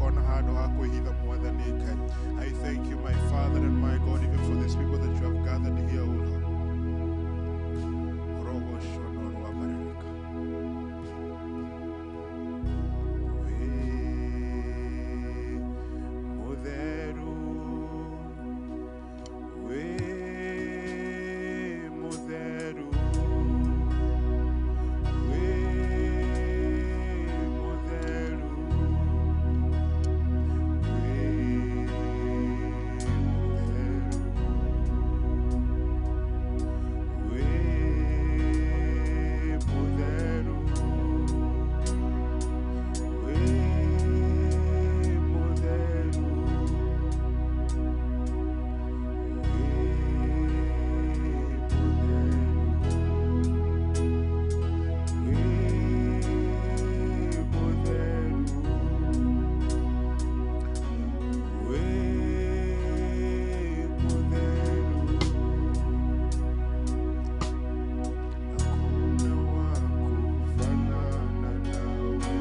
Tũkona handũ ha kwĩhitha Mwathani Ngai. I thank you, my Father and my God, even for these people that you have gathered here, O Lord. Rogo shono rwa baraka. Wĩ mũtheru, wĩ mũtheru, wĩ mũtheru, wĩ mũtheru, wĩ mũtheru, wĩ mũtheru, wĩ mũtheru, wĩ mũtheru. Hakuna wa kufanana nawe.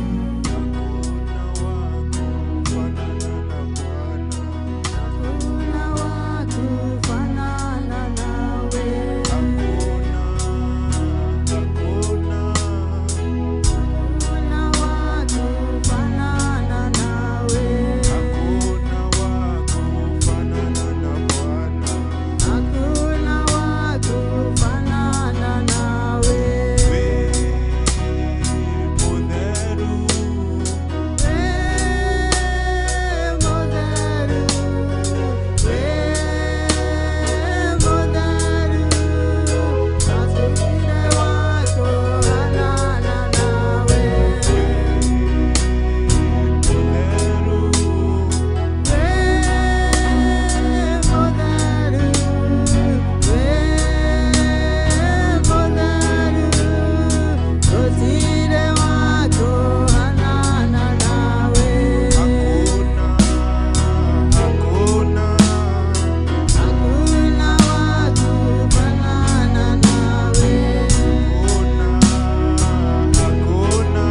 Hakuna wa kufanana na Bwana. Hakuna wa kufanana nawe. Hakuna, hakuna, Hakuna wa kufanana nawe. hakuna wa kufanana na Bwana. Hakuna wa kufanana nawe. Wĩ mũtheru, Wĩ mũtheru, wĩ mũtheru, hatirĩ wa kufanana nawe. wĩ mũtheru, Wĩ mũtheru, wĩ mũtheru, gũtirĩ wa kũhanana nawe. hakuna, hakuna, Hakuna wa kufanana nawe. hakuna, hakuna,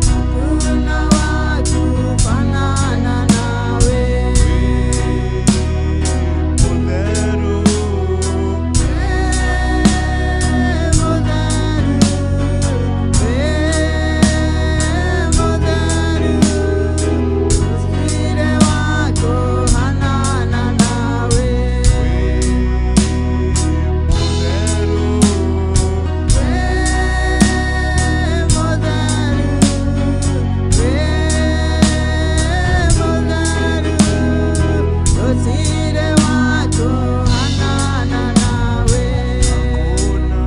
Hakuna wa kufanana nawe. wĩ mũtheru, Wĩ mũtheru, wĩ mũtheru, gũtirĩ wa kũhanana nawe. wĩ mũtheru. Wĩ mũtheru, wĩ mũtheru, gũtirĩ wa kũhanana nawe. Hakuna,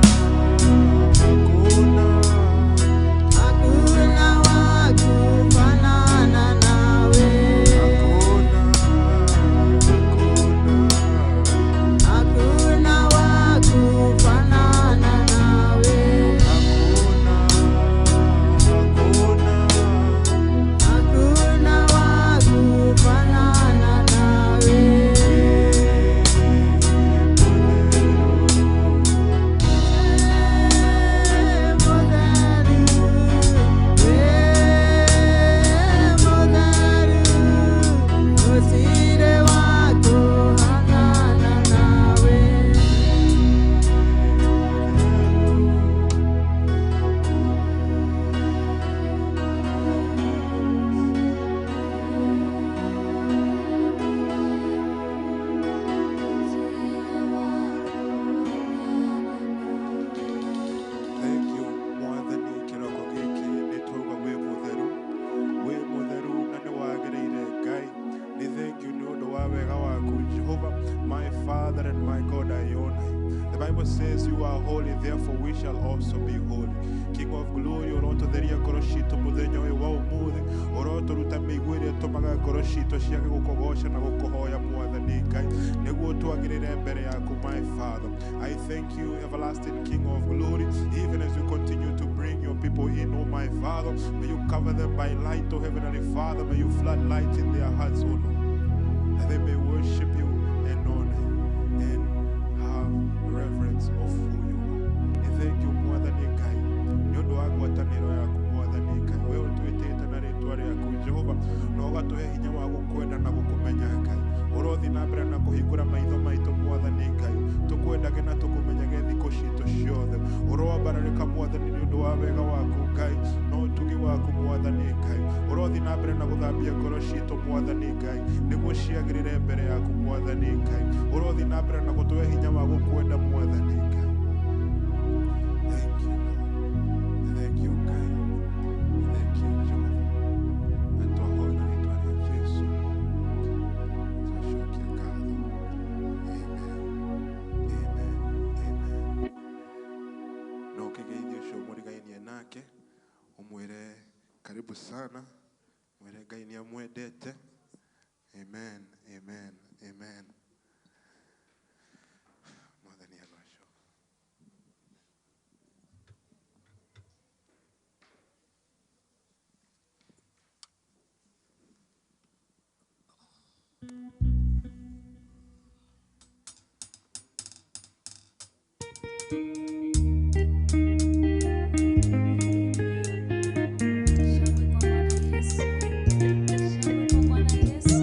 hakuna, Hakuna wa kufanana nawe. hakuna, hakuna, Hakuna wa kufanana nawe. hakuna, hakuna, Hakuna wa kufanana nawe. mũtheru. Wĩ mũtheru, wĩ mũtheru, gũtirĩ wa kũhanana nawe. Thank you, Mwathani, kĩroko gĩkĩ nĩ twauga wĩ mũtheru, wĩ mũtheru na nĩ wagĩrĩire Ngai. Nĩ thank you nĩ ũndũ wa wega waku Jehovah, my Father and my God, I honor you. The Bible says you are holy, therefore we shall also be holy. King of glory, ũrotũtheria ngoro citũ mũthenya ũyũ wa ũmũthĩ, ũrotũruta mĩiguo ĩrĩa ĩtũmaga Ngoro citũ ciage gũkũgoca na gũkũhoya Mwathani Ngai, nĩguo twagĩrĩre mbere yaku, my Father. I thank you, everlasting King of glory, even as you continue to bring your people in, oh my Father. May you cover them by light, oh Heavenly Father. May you flood light in their hearts, oh Lord, that they may worship you and honor you and have reverence of who you are. I thank you, Mwathani Ngai, nĩ ũndũ wa ngwatanĩro yaku, Mwathani Ngai. We ũtwĩtĩte na rĩtwa rĩaku, Jehova, na ũgatũhe hinya wa gũkwenda na gũkũmenya, Ngai. Ũrothiĩ na mbere na kũhingũra maitho maitũ, Mwathani Ngai, tũkwendage na tũkũmenyage thikũ citũ ciothe. Ũroambararĩka, Mwathani, nĩ ũndũ wa wega waku, Ngai, na ũtugi waku, Mwathani Ngai. Ũrothiĩ na mbere na gũthambia ngoro citũ, Mwathani Ngai, nĩguo ciagĩrĩre mbere yaku, Mwathani Ngai. Ũrothiĩ na mbere na gũtũhe hinya wa gũkwenda, Mwathani Ngai. Thank you, Lord. Thank you, Ngai. Thank you, Jehovah. Na twahoya na rĩtwa rĩa Jesu. Twacokia ngatho. Amen. Amen. Amen. No ũkĩgeithie ũcio mũrigainie nake, ũmwĩre karibu sana, mwĩre Ngai nĩ amwendete. Amen. Amen. Amen. Mwathani agocwo. Shangwe kwa Bwana Yesu. Shangwe kwa Bwana Yesu.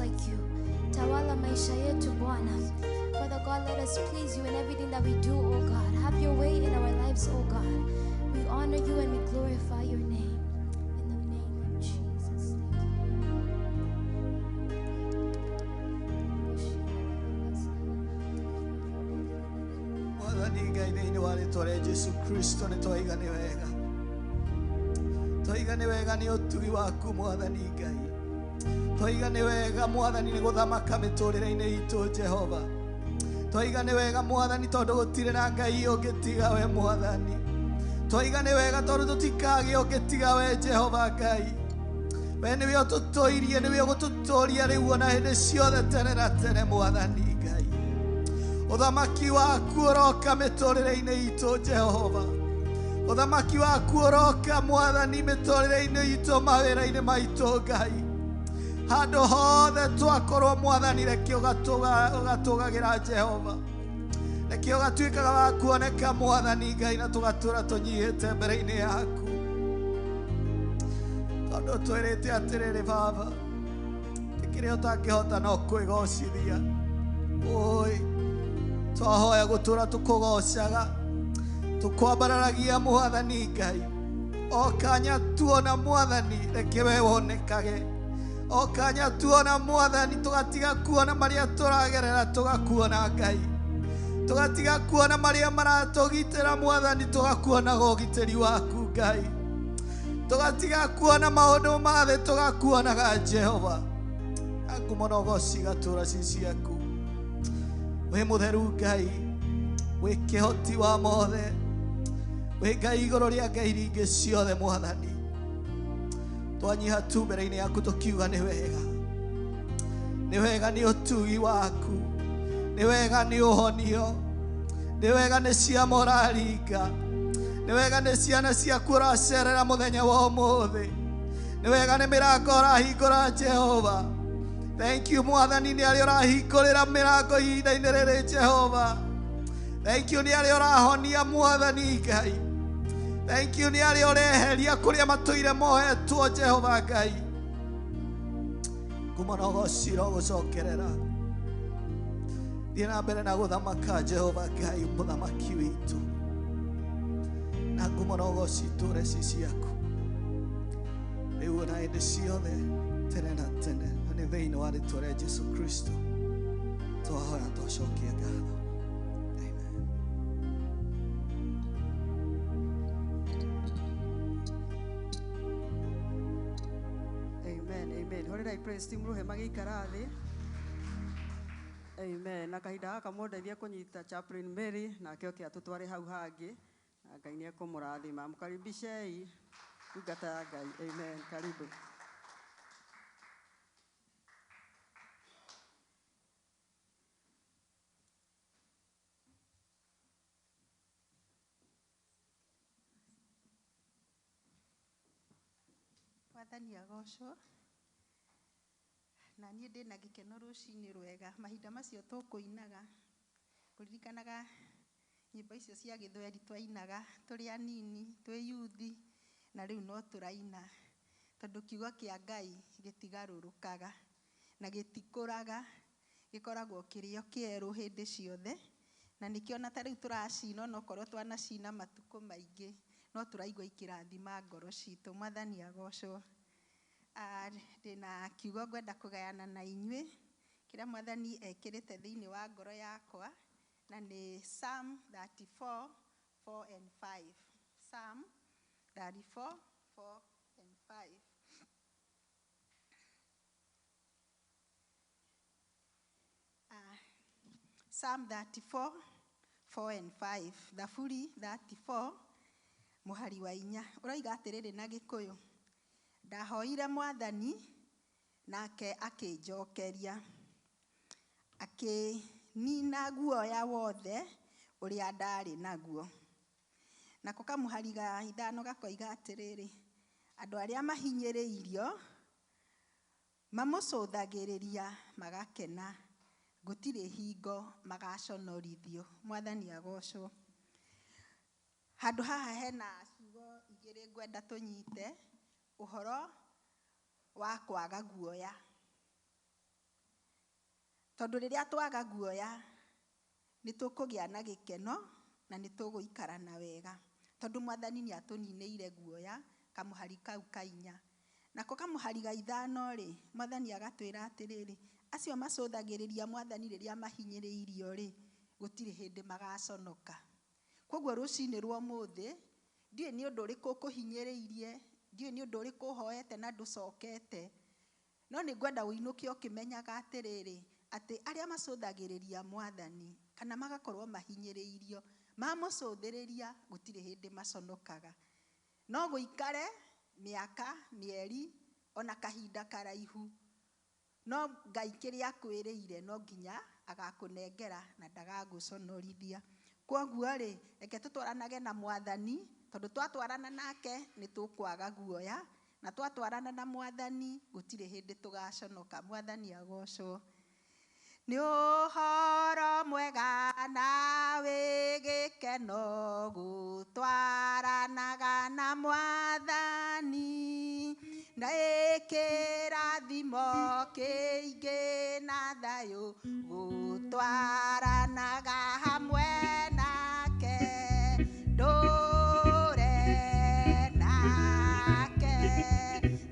like you. Tawala maisha yetu Bwana. Father God, let us please you in everything that we do, O God. Have your way in our lives, O God. We honor you and we glorify your name. In the name of Jesus. Thank you. Mwathani Ngai thĩinĩ wa rĩtwa rĩa Jesu Kristo nĩ twaiga nĩ wega, twaiga nĩ wega nĩ ũtugi waku Mwathani Ngai, twaiga nĩ wega Mwathani nĩ gũthamaka mĩtũrĩre-inĩ itũ Jehova, twaiga nĩ wega Mwathani tondũ gũtirĩ na Ngai ũngĩtiga we Mwathani, twaiga nĩ wega tondũ tũtikagĩa ũngĩtiga we Jehova Ngai, we nĩwe ũtũtũirie, nĩwe ũgũtũtũria rĩu ona hĩndĩ ciothe tene na tene Mwathani Ngai. Ũthamaki waku ũroka mĩtũrĩre-inĩ itũ Jehova, ũthamaki waku ũroka Mwathani mĩtũrĩre-inĩ itũ, mawĩra-inĩ maitũ Ngai, handũ hothe twakorwo Mwathani reke ũgatũgagĩra Jehova, reke ũgatuĩkaga wa kuoneka Mwathani Ngai, na tũgatũra tũnyihĩte mbere-inĩ yaku, tondũ twĩrĩte atĩrĩrĩ Baba, ti kĩrĩa ũtangĩhota no kwĩgocithia. Oi, twahoya gũtũra tũkũgocaga, tũkwambararagia Mwathani Ngai, o kanya tuona Mwathani reke we wonekage, o kanya tuona Mwathani tũgatiga kuona marĩa tũragerera tũgakuona Ngai, tũgatiga kuona marĩa maratũgitĩra Mwathani tũgakuonaga ũgitĩri waku Ngai, tũgatiga kuona maũndũ ma thĩ tũgakuonaga Jehova, ngumo na ũgoci igatũũra ci ciaku. Wĩ mũtheru Ngai, wĩ kĩhoti wa mothe, wĩ Ngai igũrũ rĩa ngai iria ingĩ ciothe Mwathani, twanyiha tu mbere-inĩ yaku tũkiuga nĩ wega, nĩ wega nĩ ũtugi waku, nĩ wega nĩ ũhonio, nĩ wega nĩ ciama ũraringa, nĩ wega nĩ ciana ciaku ũracerera mũthenya wa ũmũthĩ, nĩ wega nĩ mĩrango ũrahingũra Jehova. Thank you Mwathani nĩ arĩa ũrahingũrĩra mĩrango ihinda-inĩ rĩrĩ Jehova. Thank you nĩ arĩa ũrahonia Mwathani Ngai. Thank you nĩ arĩa ũreheria kũrĩa matũire mohetwo Jehova Ngai. Ngumo na ũgoci irogũcokerera. Thiĩ na mbere na gũthamaka Jehova Ngai mũthamaki witũ, na ngumo na ũgoci itũũre ci ciaku rĩu na hĩndĩ ciothe tene na tene, na nĩ thĩinĩ wa rĩtwa rĩa Jesu Kristo twahoya twacokia ngatho. Amen. Amen, amen. Horerai praise team ruhe magĩikara thĩ. Amen. Na kahinda gaka mũndeithie kũnyita Chaplain Mary nake oke atũtware hau hangĩ, na Ngai nĩ ekũmũrathima. Mkaribishei ndungata ya Ngai. Amen. Karibu. Mwathani agocwo. Na niĩ ndĩna gĩkeno rũcinĩ rwega, mahinda macio tũkũinaga kũririkanaga nyĩmbo icio cia gĩthweri twainaga tũrĩ anini twĩ yuthi, na rĩu no tũraina tondũ kiugo kĩa Ngai gĩtigarũrũkaga na gĩtikũraga, gĩkoragwo kĩrĩ o kĩerũ hĩndĩ ciothe, na nĩkĩo ona ta rĩu tũracina, onokorwo twanacina matukũ maingĩ no tũraigua ikĩrathima ngoro citũ. Mwathani agocwo. Ndĩna kiugo ngwenda kũgayana na inyuĩ kĩrĩa Mwathani ekĩrĩte thĩinĩ wa ngoro yakwa, na nĩ Psalm 34, 4 and 5. Psalm 34, 4 and 5. Psalm 34, 4 and 5. Thaburi 34, mũhari wa inya. Ũroiga atĩrĩrĩ na Gĩkũyũ, ndahoire Mwathani nake akĩnjokeria, akĩnina guoya wothe ũrĩa ndarĩ naguo. Nako kamũhari ga ithano gakoiga atĩrĩrĩ, andũ arĩa mahinyĩrĩirio mamũcũthagĩrĩria magakena, gũtirĩ hingo magaconorithio. Mwathani agocwo. Handũ haha hena ciugo igĩrĩ ngwenda tũnyite, ũhoro wa kwaga guoya. Tondu riria twaga guoya ni tukugia na gikeno na ni tuguikara na wega. Tondu Mwathani ni atunineire guoya kamuhari kau kainya. Nako kamuhari ga ithano ri Mwathani agatwira atiriri acio macuthagiriria Mwathani riria mahinyiriirio ri gutiri hindi magaconoka. Koguo rucini rwa muthi ndiũĩ nĩ ũndũ ũrĩkũ ũkũhinyĩrĩirie, ndiũĩ nĩ ũndũ ũrĩkũ ũhoete na ndũcokete, no nĩ ngwenda ũinũke ũkĩmenyaga atĩrĩrĩ atĩ arĩa macũthagĩrĩria Mwathani kana magakorwo mahinyĩrĩirio mamũcũthĩrĩria gũtirĩ hĩndĩ maconokaga. No gũikare mĩaka, mĩeri ona kahinda karaihu, no Ngai kĩrĩa akwĩrĩire no nginya agakũnengera na ndagagũconorithia. Kwoguo rĩ reke tũtwaranage na Mwathani, tondũ twatwarana nake nĩ tũkwaga guoya, na twatwarana na Mwathani gũtirĩ hĩndĩ tũgaconoka. Mwathani agocwo. Nĩ ũhoro mwega na wĩ gĩkeno gũtwaranaga na Mwathani, na ĩkĩrathimo kĩingĩ na thayũ gũtwaranaga hamwe nake. Ndũre nake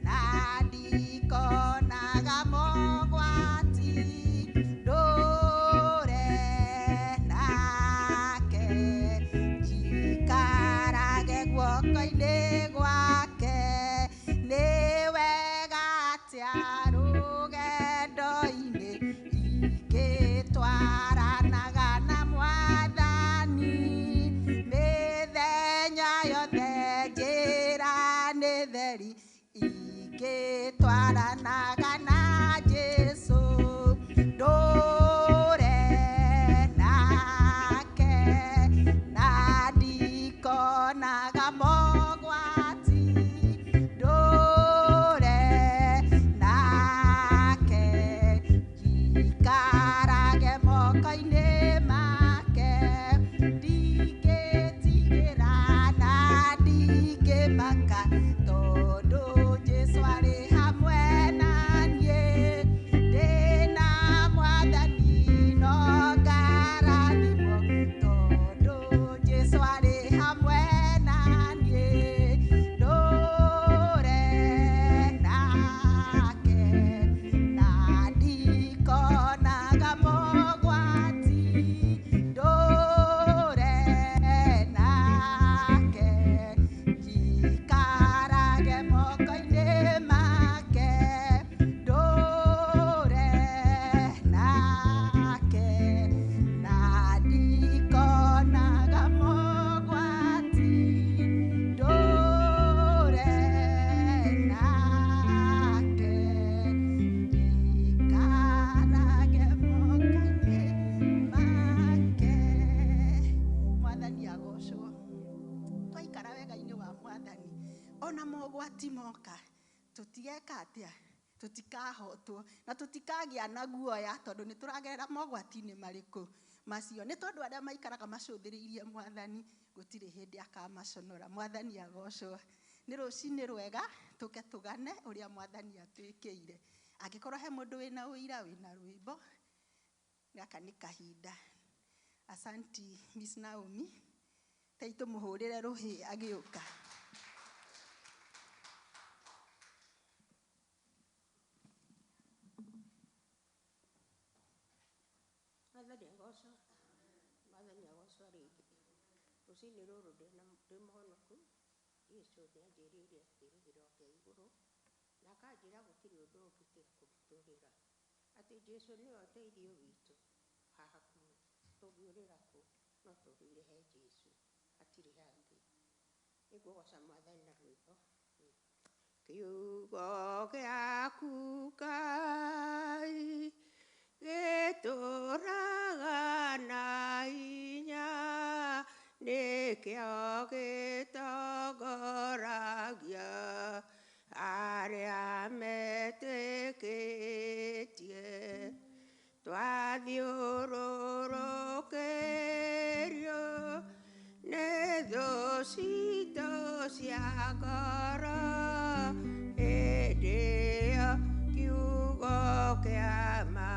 na ndikonaga mogwati, ndũre nake njikarage guoko-inĩ gwake. Nĩ wega atĩa rũgendo-inĩ ingĩtwaranaga na Mwathani, mĩthenya yothe njĩra nĩ theri ingĩtwaranaga na Jesũ. Ndũre nake na ndikonaga mogwati, ndũre nake njikarage moko-inĩ make. Ndingĩtigĩra na ndingĩmaka tondũ Jesũ arĩ hamwe na niĩ. Ndĩna Mwathani no ngarathimwo tondũ Jesũ arĩ hamwe na niĩ. Ndũre nake na ndikonaga mogwati, ndũre nake njikarage moko-inĩ make. Ndũre nake na ndikonaga mogwati, ndũre nake njikarage moko-inĩ make. Mwathani agocwo. Twaikara wega-inĩ wa Mwathani ona mogwati moka tũtigeka atĩa, tũtikahotwo na tũtikagĩa na guoya tondũ nĩ tũragerera mogwati-inĩ marĩkũ macio. Nĩ tondũ arĩa maikaraga macũthĩrĩirie Mwathani gũtirĩ hĩndĩ akamaconora. Mwathani agocwo. Nĩ rũcinĩ rwega tũke tũgane ũrĩa Mwathani atwĩkĩire. Angĩkorwo he mũndũ wĩna ũira wĩna rwĩmbo, gaka nĩ kahinda. Asanti Miss Naomi, tei tũmũhũrĩre rũhĩ agĩũka. Mwathani agocwo. Mwathani agocwo rĩngĩ. Rũcinĩ rũrũ ndĩ mũhonoku. Jesũ nĩ anjĩrĩire kĩĩrĩgĩrĩro kĩa igũrũ na akanjĩra gũtirĩ ũndũ ũngĩ tiga kũmũtũrĩra, atĩ Jesũ nĩwe ũteithio witũ haha kuo tũngĩũrĩra kũ no tũrĩire he Jesũ, hatirĩ hangĩ. Nĩngũgoca Mwathani na rwĩmbo. Kiugo gĩaku Ngai gĩtũũraga na hinya, nĩkĩo gĩtongoragia arĩa metĩkĩtie. Twathiũrũrũkĩrio nĩ thũ citũ cia ngoro, hĩndĩ ĩyo kiugo kĩa ma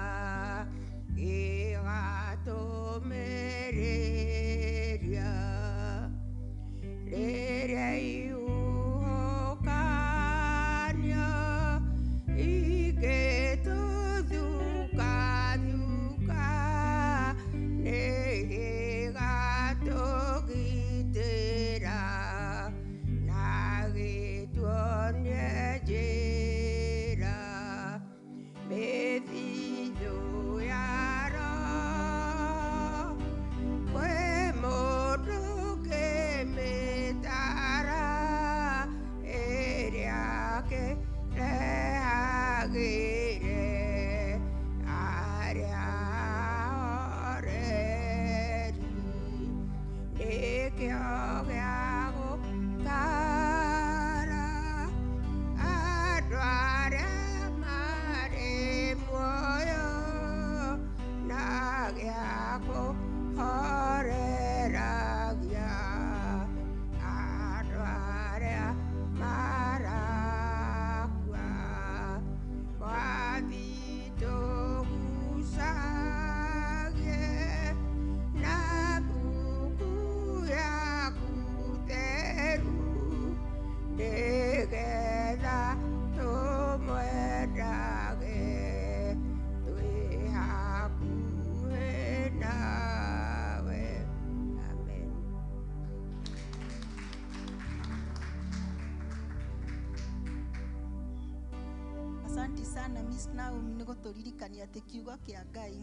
Asante sana Miss Naomi nĩ gũtũririkania atĩ kiugo kĩa Ngai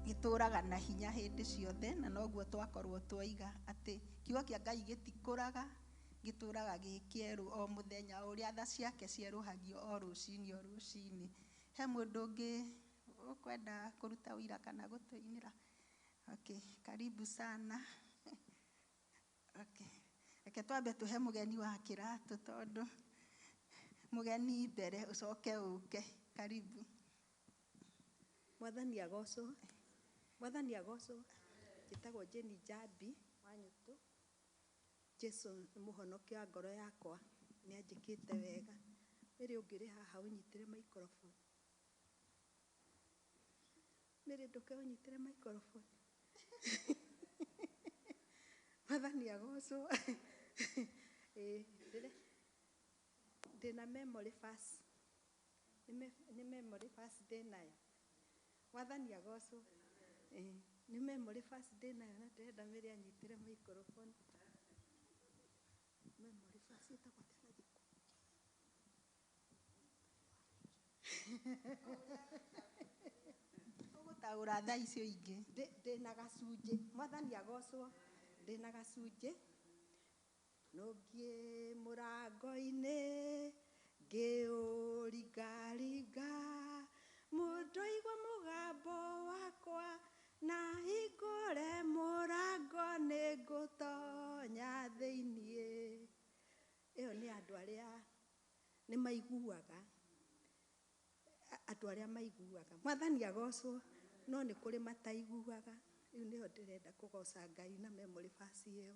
gĩtũraga na hinya hĩndĩ ciothe, na noguo twakorwo twaiga atĩ kiugo kĩa Ngai gĩtikũraga, gĩtũraga gĩ kĩerũ o mũthenya, o ũrĩa tha ciake cierũhagio o rũcinĩ o rũcinĩ. He mũndũ ũngĩ ũkwenda kũruta ũira kana gũtũinĩra? Okay, karibu sana. Okay. Reke twambe tũhe mũgeni wa kĩratũ tondũ mũgeni mbere ũcoke ũke. Karibu. Mwathani agocwo. Mwathani agocwo. Njĩtagwo Jane Njambi wa Nyũtũ. Jesu nĩ mũhonokia wa ngoro yakwa, nĩ anjĩkĩte wega. Mary ũngĩrĩ haha ũnyitĩre microphone. Mary ndũke ũnyitĩre microphone. Mwathani agocwo. Ĩĩ, ndĩna memory verse. Nĩ memory verse ndĩnayo. Mwathani agocwo. Ĩĩ, nĩ memory verse ndĩnayo na ndĩrenda Mary anyitĩre microphone. Memory verse ĩtagwo atĩa na Gĩkũyũ? Ũgũtaũra thaa icio ingĩ. Ndĩna gacunjĩ. Mwathani agocwo. Ndĩna gacunjĩ. Nũngiĩ mũrango-inĩ ngĩũringaringa, mũndũ aigua mũgambo wakwa na hingũre mũrango nĩngũtonya thĩiniĩ. Ĩyo nĩ andũ arĩa nĩ maiguaga, andũ arĩa maiguaga. Mwathani agocwo, no nĩ kũrĩ mataiguaga. Rĩu nĩho ndĩrenda kũgoca Ngai na memory verse ĩyo.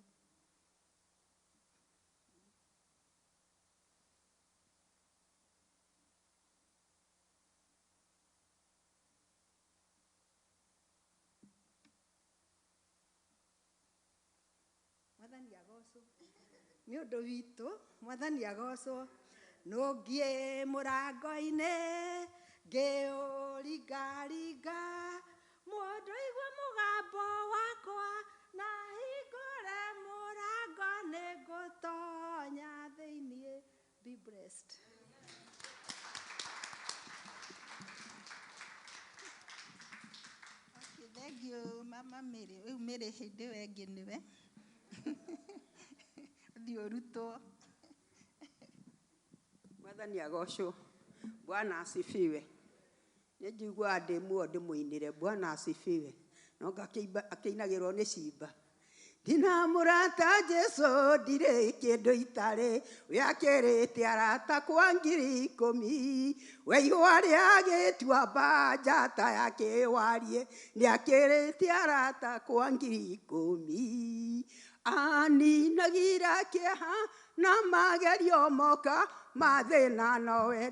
Mwathani agocwo. Nĩ ũndũ witũ, Mwathani agocwo. Nũngiĩ mũrango-inĩ ngĩũringaringa, mũndũ aigua mũgambo wakwa na hingũre mũrango nĩngũtonya thĩiniĩ. Be blessed. Okay, thank you Mama Mary. Rĩu Mary hĩndĩ ĩyo ĩngĩ nĩwe. Ũthiĩ ũrutwo. Mwathani agocwo. Bwana asifiwe. Nĩ njiguaga ndĩ muoyo ndĩmũinĩre. Bwana asifiwe. No akĩinagĩrwo nĩ cimba. Ndina mũrata Jesu ndirĩ kĩndũ itarĩ, we akĩrĩte arata kwa 10,000. We ihũa rĩa gĩtuamba njata ya kĩwarie, nĩ akĩrĩte arata kwa 10,000. Aninagĩra kĩeha na magerio moka, mathĩna nowe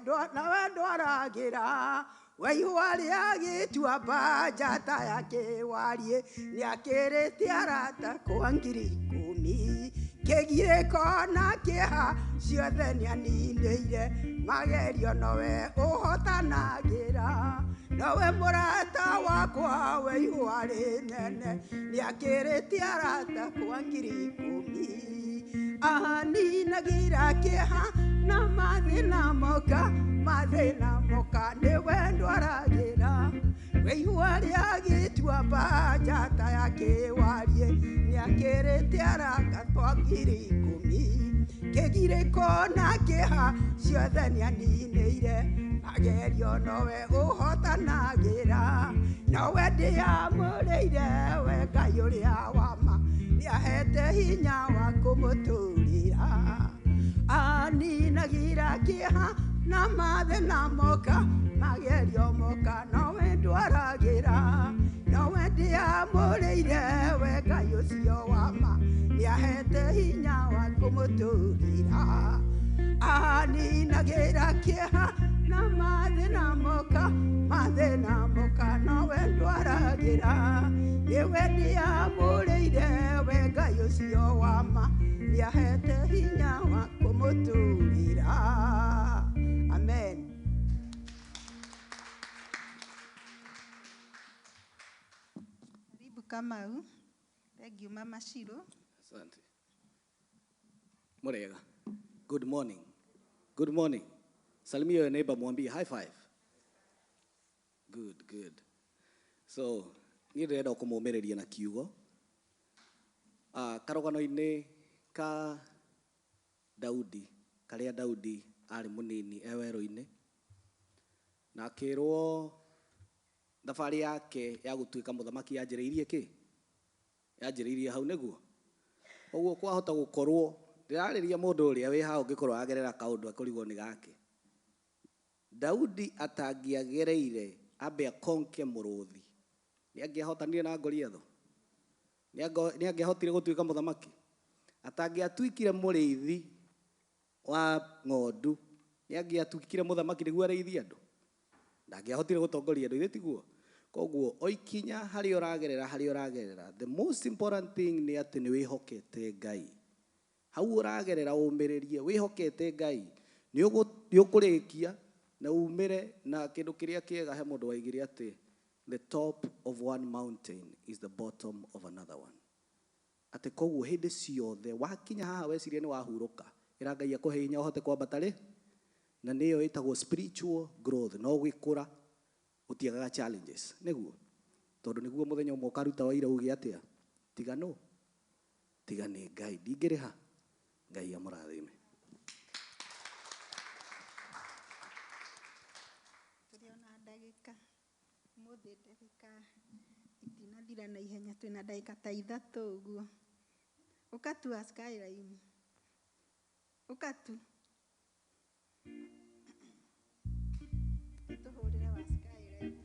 ndwaragĩra. We ihũa rĩa gĩtuamba njata ya kĩwarie, nĩ akĩrĩte arata kwa 10,000. Kĩgirĩko na kĩeha ciothe nĩaninĩire, magerio nowe ũhotanagĩra. Nowe mũrata wakwa we ihũa rĩnene, nĩakĩrĩte arata kwa 10,000. Aninagĩra kĩeha na mathĩna moka, mathĩna moka nĩwe ndwaragĩra. We ihũa rĩa gĩtuamba njata ya kĩwarie, nĩakĩrĩte arata kwa 10,000. Kĩgirĩko na kĩeha ciothe nĩaninĩire, magerio nowe ũhotanagĩra. Nowe ndĩamũrĩire we Ngai ũrĩa wa ma, nĩahete hinya wa kũmũtũrĩra. Aninagĩra kĩeha na mathĩna moka, magerio moka nowe ndwaragĩra. Nowe ndĩamũrĩire we Ngai ũcio wa ma, nĩahete hinya wa kũmũtũrĩra. Aninagĩra kĩeha na mathĩna moka, mathĩna moka nowe ndwaragĩra. Nĩwe ndĩamũrĩire we Ngai ũcio wa ma, nĩahete hinya wa kũmũtũrĩra. Amen. Karibu Kamau. Thank you Mama Shiro. Asante. Murega. Good morning. Good morning. Salimia your neighbor, mwambie high five. Good, good. So niĩ ndĩrenda kũmũmĩrĩria na kiugo. Karũgano-inĩ ka Daudi, karĩa Daudi arĩ mũnini e werũ-inĩ, na akĩrwo thabarĩ yake ya gũtuĩka mũthamaki yanjĩrĩirie kĩ? Yanjĩrĩirie hau nĩguo. Ũguo kwahota gũkorwo ndĩrarĩria mũndũ ũrĩa wĩ haha ũngĩkorwo agerera kaũndũ akũrigwo nĩ gake. Daudi atangĩagereire ambe akonke mũrũthi, nĩ angĩahotanire na Goliathũ? Nĩ angĩahotire gũtuĩka mũthamaki? Atangĩatuĩkire mũrĩithi wa ng'ondu, nĩ angĩatuĩkire mũthamaki nĩguo arĩithie andũ? Ndangĩahotire gũtongoria andũ, ithe tiguo? Koguo o ikinya harĩa ũragerera, the most important thing nĩ atĩ nĩ wĩhokete Ngai. Hau ũragerera ũmĩrĩrie, wĩhokete Ngai, nĩ ũkũrĩkia na umĩre na kĩndũ kĩrĩa kĩega. He mũndũ waigire atĩ the top of one mountain is the bottom of another one. Atĩ koguo hĩndĩ ciothe wakinya haha weciria nĩ wahurũka, ĩra Ngai akũhe hinya ũhote kwambata rĩ, na nĩyo ĩtagwo spiritual growth. No gwĩkũra gũtiagaga challenges, nĩguo, tondũ nĩguo mũthenya ũmwe ũkaruta waira uge atĩa, tiga no, tiga nĩ Ngai ndingĩrĩha. Ngai amũrathime. Tũrĩ ona ndagĩka mũthĩ, ndagĩka itinathira na ihenya, twĩna ndagĩka ta 3 ũguo. Ũkatua Skyline, ũkatu tũhũrĩre wa Skyline.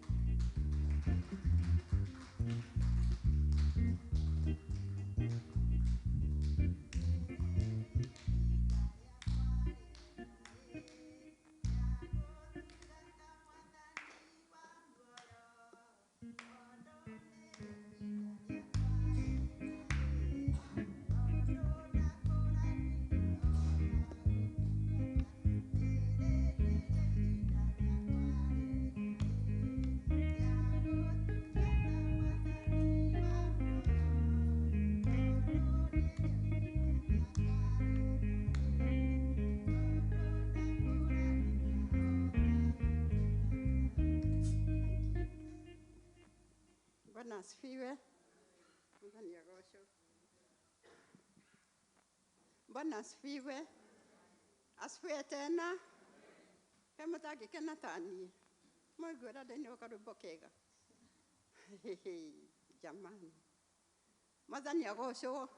Bwana asifiwe. Mwathani agocwo. Bwana asifiwe. Asifiwe tena. He mũtangĩkena ta niĩ. Mwaiguĩra ndĩinĩrwo karwĩmbo kega. Jamani. Mwathani agocwo.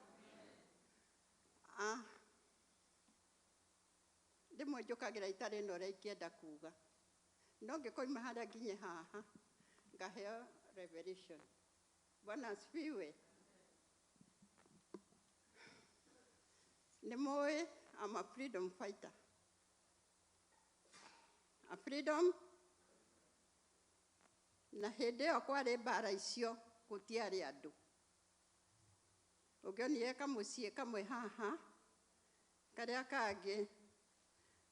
Rĩmwe njũkagĩra itarĩ na ũrĩa ingĩenda kuga. No ngĩkoima harĩa nginye haha, ngaheo revelation. Bwana asifiwe. Nĩ mũĩ I'm a freedom fighter. A freedom. Na hĩndĩ ĩyo kwarĩ mbara icio gũtiarĩ andũ. Ũngĩonire kamũciĩ kamwe haha, karĩa kangĩ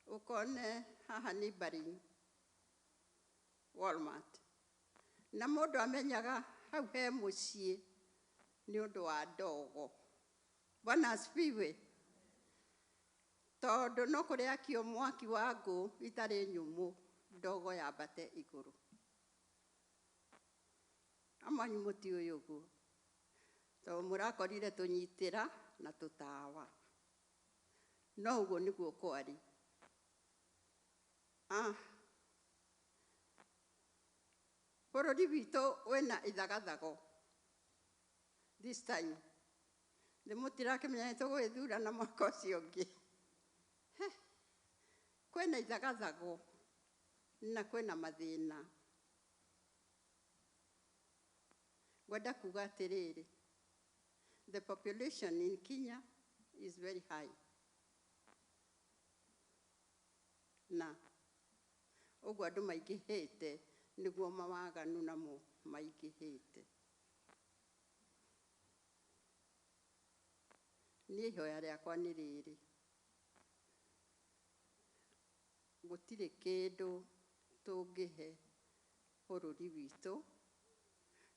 ũkone haha nĩ Baring, Walmart. Na mũndũ amenyaga hau he mũciĩ nĩ ũndũ wa ndogo. Bwana asifiwe. Tondũ no kũrĩakio mwaki wa ngũ itarĩ nyũmũ, ndogo yambate igũrũ. Amwe anyu mũtiũĩ ũguo, tondũ mũrakorire tũnyitĩra na tũtawa. No ũguo nĩguo kwarĩ. Bũrũri witũ wĩna ithagathago this time. Nĩ mũtirakĩmenya nĩ tũgũgĩthurana mwaka ũcio ũngĩ. Kwĩna ithagathago na kwĩna mathĩna. Ngwenda kuga atĩrĩrĩ, the population in Kenya is very high. Na ũguo andũ maingĩhĩte nĩguo mawaganu namo maingĩhĩte. Niĩ ihoya rĩakwa nĩ rĩrĩ, gũtirĩ kĩndũ tũngĩhe bũrũri witũ,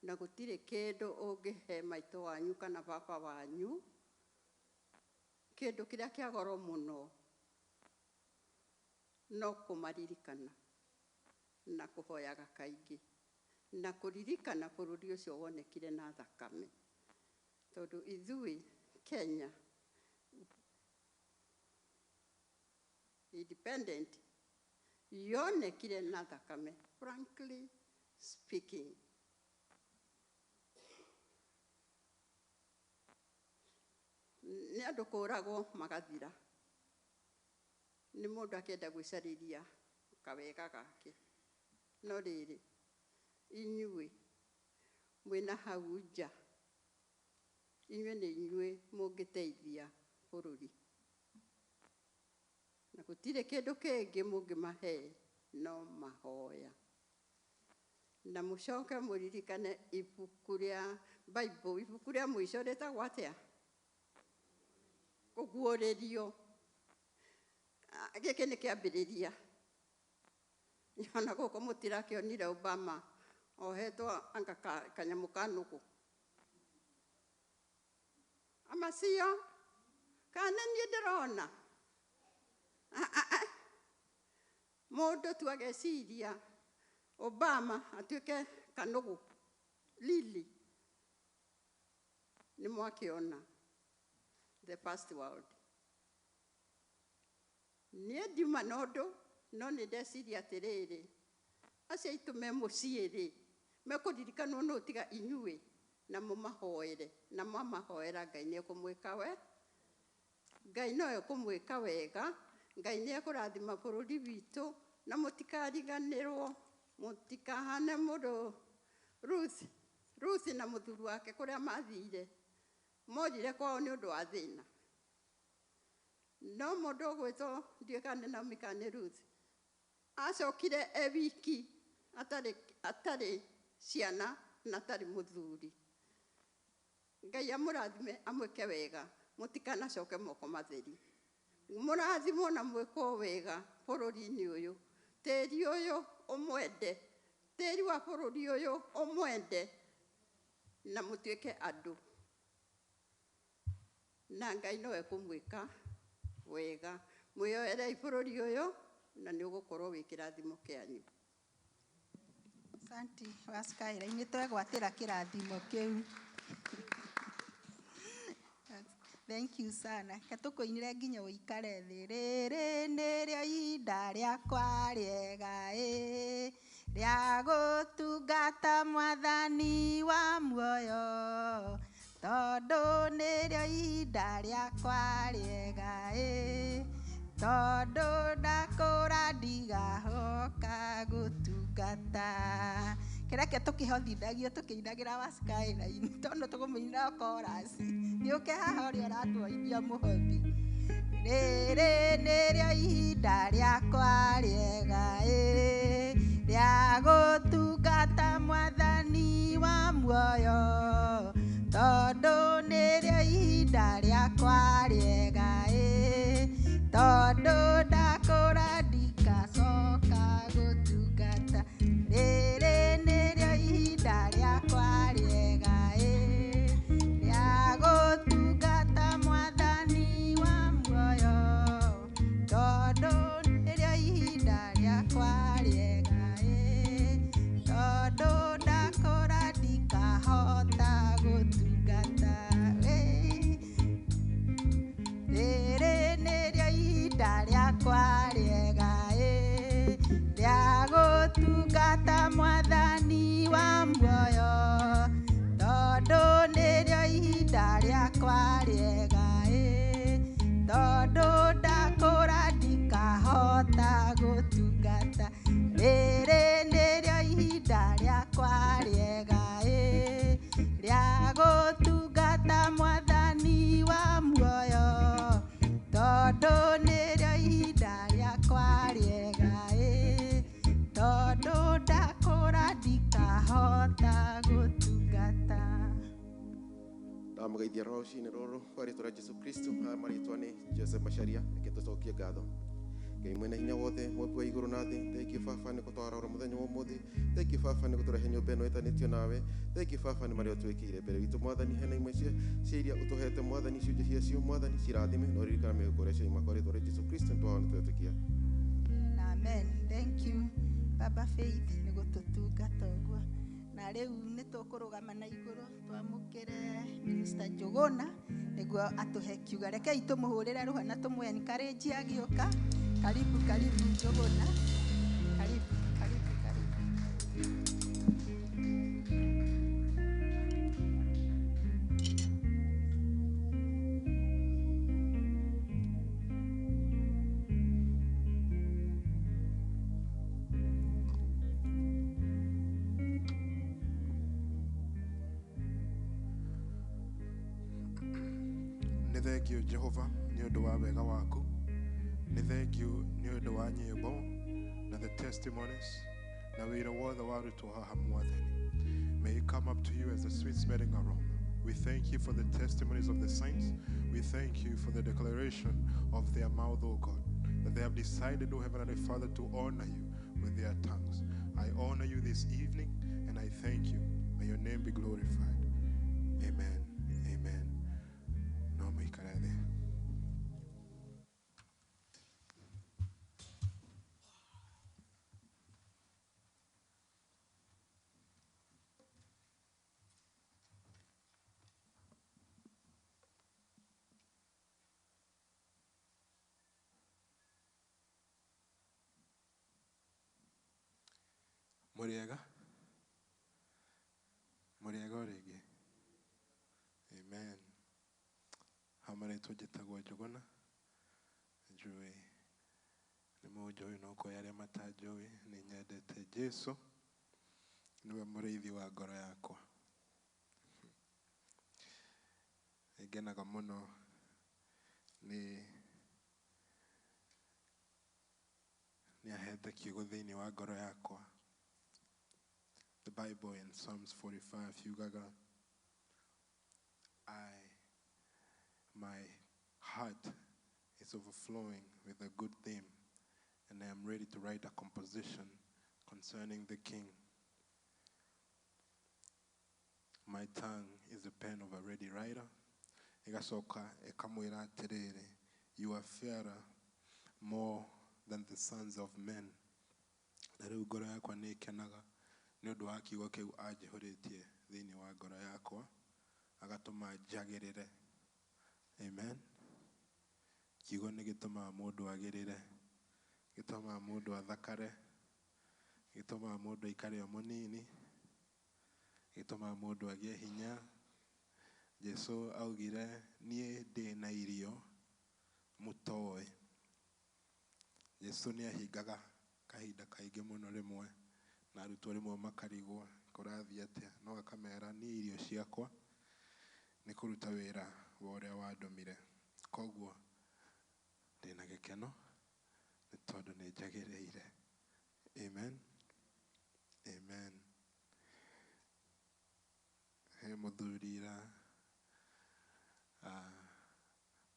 na gũtirĩ kĩndũ ũngĩhe maitũ wanyu kana baba wanyu, kĩndũ kĩrĩa kĩa goro mũno no kũmaririkana na kũhoyaga kaingĩ. Na kũririkana bũrũri ũcio wonekire na thakame, tondũ ithuĩ Kenya independent yonekire na thakame, frankly speaking. Nĩ andũ kũragwo magathira, nĩ mũndũ akĩenda gwĩcarĩria kawega gake. No rĩrĩ, inyuĩ mwĩna hau nja, inyuĩ nĩ inyuĩ mũngĩteithia bũrũri, na gũtirĩ kĩndũ kĩngĩ mũngĩmahe no mahoya. Na mũcoke mũririkane ibuku rĩa Bible, ibuku rĩa mũico rĩtagwo atĩa? Kũguũrĩrio. Gĩkĩ nĩ kĩambĩrĩria. Ona gũkũ mũtirakĩonire Obama ohetwo anga kanyamũ ka nũgũ. Amacio kana niĩ ndĩrona mũndũ tu ageciria Obama atuĩke kanũgũ lili. Nĩ mwakĩona the first world. Niĩ ndiuma na ũndũ, no nĩ ndeciria atĩrĩrĩ, acio aitũ me mũciĩ rĩ, mekũririkanwo nũ tiga inyuĩ, na mũmahoere, na mwamahoera Ngai nĩ ekũmwĩka we, Ngai no ekũmwĩka wega, Ngai nĩ ekũrathima bũrũri witũ, na mũtikariganĩrwo, mũtikahane mũndũ Ruth na mũthuri wake kũrĩa mathire, morire kwao nĩ ũndũ wa thĩna. No mũndũ ũgwĩtwo ndiũĩ kana nĩ Naomi kana nĩ Ruth, acokire e wiki, atarĩ ciana na atarĩ mũthuri. Ngai amũrathime amwĩke wega, mũtikanacoke moko matheri. Mũrathimwo na mwĩkwo wega bũrũri-inĩ ũyũ. Tĩri ũyũ ũmwende, tĩri wa bũrũri ũyũ ũmwende, na mũtuĩke andũ. Na Ngai no ekũmwĩka wega. Mwĩyoerei bũrũri ũyũ na nĩ ũgũkorwo wĩ kĩrathimo kĩanyu. Asante wa Skyline, nĩ twegwatĩra kĩrathimo kĩu. Thank you sana. Reke tũkũinĩre nginya ũikare thĩ. Rĩrĩ nĩrĩo ihinda rĩakwa rĩega ĩ, rĩa gũtungata mwathani wa muoyo, tondũ nĩrĩo ihinda rĩakwa rĩega ĩ, tondũ ndakũra ndigahoka gũtungata. Kĩreke tũkĩhothithagio tũkĩinagĩra wa Skyline, tondũ tũkũmũinĩra chorus. Nĩũke haha ũrĩa ũratuoithia mũhothi. Rĩrĩ nĩrĩo ihinda rĩakwa rĩega ĩ, rĩa gũtungata mwathani wa muoyo, tondũ nĩrĩo ihinda rĩakwa rĩega ĩ, tondũ ndakũra ndikacoka gũtungata. Rĩrĩ nĩrĩo ihinda rĩakwa rĩega ĩ, rĩa gũtungata mwathani wa muoyo, tondũ nĩrĩo ihinda rĩakwa rĩega ĩ, tondũ ndakũra ndikahota gũtungata. Rĩrĩ nĩrĩo ihinda rĩakwa rĩega ĩ, rĩa gũtungata mwathani wa muoyo, tondũ nĩrĩo ihinda rĩakwa rĩega ĩ, tondũ ndakũra ndikahota gũtungata. Rĩrĩ nĩrĩo ihinda rĩakwa rĩega ĩ, rĩa gũtungata mwathani wa muoyo, tondũ nĩrĩo ihinda rĩakwa rĩega ĩ, tondũ ndakũra ndikahota gũtungata. Ndamũgeithia rũcinĩ rũrũ kwa rĩtwa rĩa Jesu Kristo. Haya marĩtwa nĩ Joseph Macharia. Reke tũcokie ngatho. Ngai mwene hinya wothe, mũmbi wa igũrũ na thĩ, thank you baba nĩ gũtwara oro mũthenya wa ũmũthĩ. Thank you baba nĩ gũtũrehe nyũmba ĩno ĩtanĩtio nawe. Thank you baba nĩ marĩa ũtwĩkĩire mbere witũ mwathani. Hena imwe cia iria ũtũhete mwathani, ciũnje ciacio mwathani cirathime na ũririkana mĩhuko ĩrĩa cioima kwa rĩtwa rĩa Jesu Kristo nĩtwao nĩtwetĩkia. Amen. Thank you Baba Faith nĩ gũtũtungata ũguo. Na rĩu nĩ tũkũrũgama na igũrũ twamũkĩre Minister Njuguna nĩguo atũhe kiuga. Rekei tũmũhũrĩre rũha na tũmũ encourage agĩũka. Karibu, karibu Njuguna. Karibu, karibu, karibu. Nĩ thengiũ Jehova nĩ ũndũ wa wega waku, nĩ thengiũ nĩ ũndũ wa nyĩmbo na the testimonies na wĩra wothe warutwo haha Mwathani. May it come up to you as a sweet smelling aroma. We thank you for the testimonies of the saints. We thank you for the declaration of their mouth, O God, that they have decided, O Heavenly Father, to honor you with their tongues. I honor you this evening and I thank you. May your name be glorified. Amen. Amen. No mũikare thĩ. Mũrĩega? Mũrĩega o rĩngĩ? Amen. Hamarĩtwo njĩtagwo Njuguna. Njũĩ nĩ mũnjũĩ no kwĩ arĩa matanjũĩ, nĩ nyendete Jesu, nĩwe mũrĩithi wa ngoro yakwa. Nĩngenaga mũno nĩ ahete kiugo thĩinĩ wa ngoro yakwa. The Bible in Psalms 45 yugaga, my heart is overflowing with a good theme, and I am ready to write a composition concerning the king. My tongue is the pen of a ready writer. Ĩgacoka ĩkamwĩra atĩrĩrĩ, you are fairer more than the sons of men. Na rĩu ngoro yakwa nĩ ĩkenaga nĩ ũndũ wa kiugo kĩu anjihũrĩtie thĩinĩ wa ngoro yakwa, agatũma njagĩrĩre. Amen. Kiugo nĩ gĩtũmaga mũndũ agĩrĩre, gĩtũmaga mũndũ athakare, gĩtũmaga mũndũ aikare o mũnini, gĩtũmaga mũndũ agĩe hinya. Jesu augire, niĩ ndĩ na irio mũtoĩ. Jesu nĩ ahingaga kahinda kaingĩ mũno rĩmwe, na arutwo rĩmwe makarigwo kũrathiĩ atĩa, no akamera niĩ irio ciakwa nĩ kũruta wĩra wa ũrĩa wandũmire. Koguo ndĩna gĩkeno nĩ tondũ nĩ njagĩrĩire. Amen. Amen. He mũthuri ira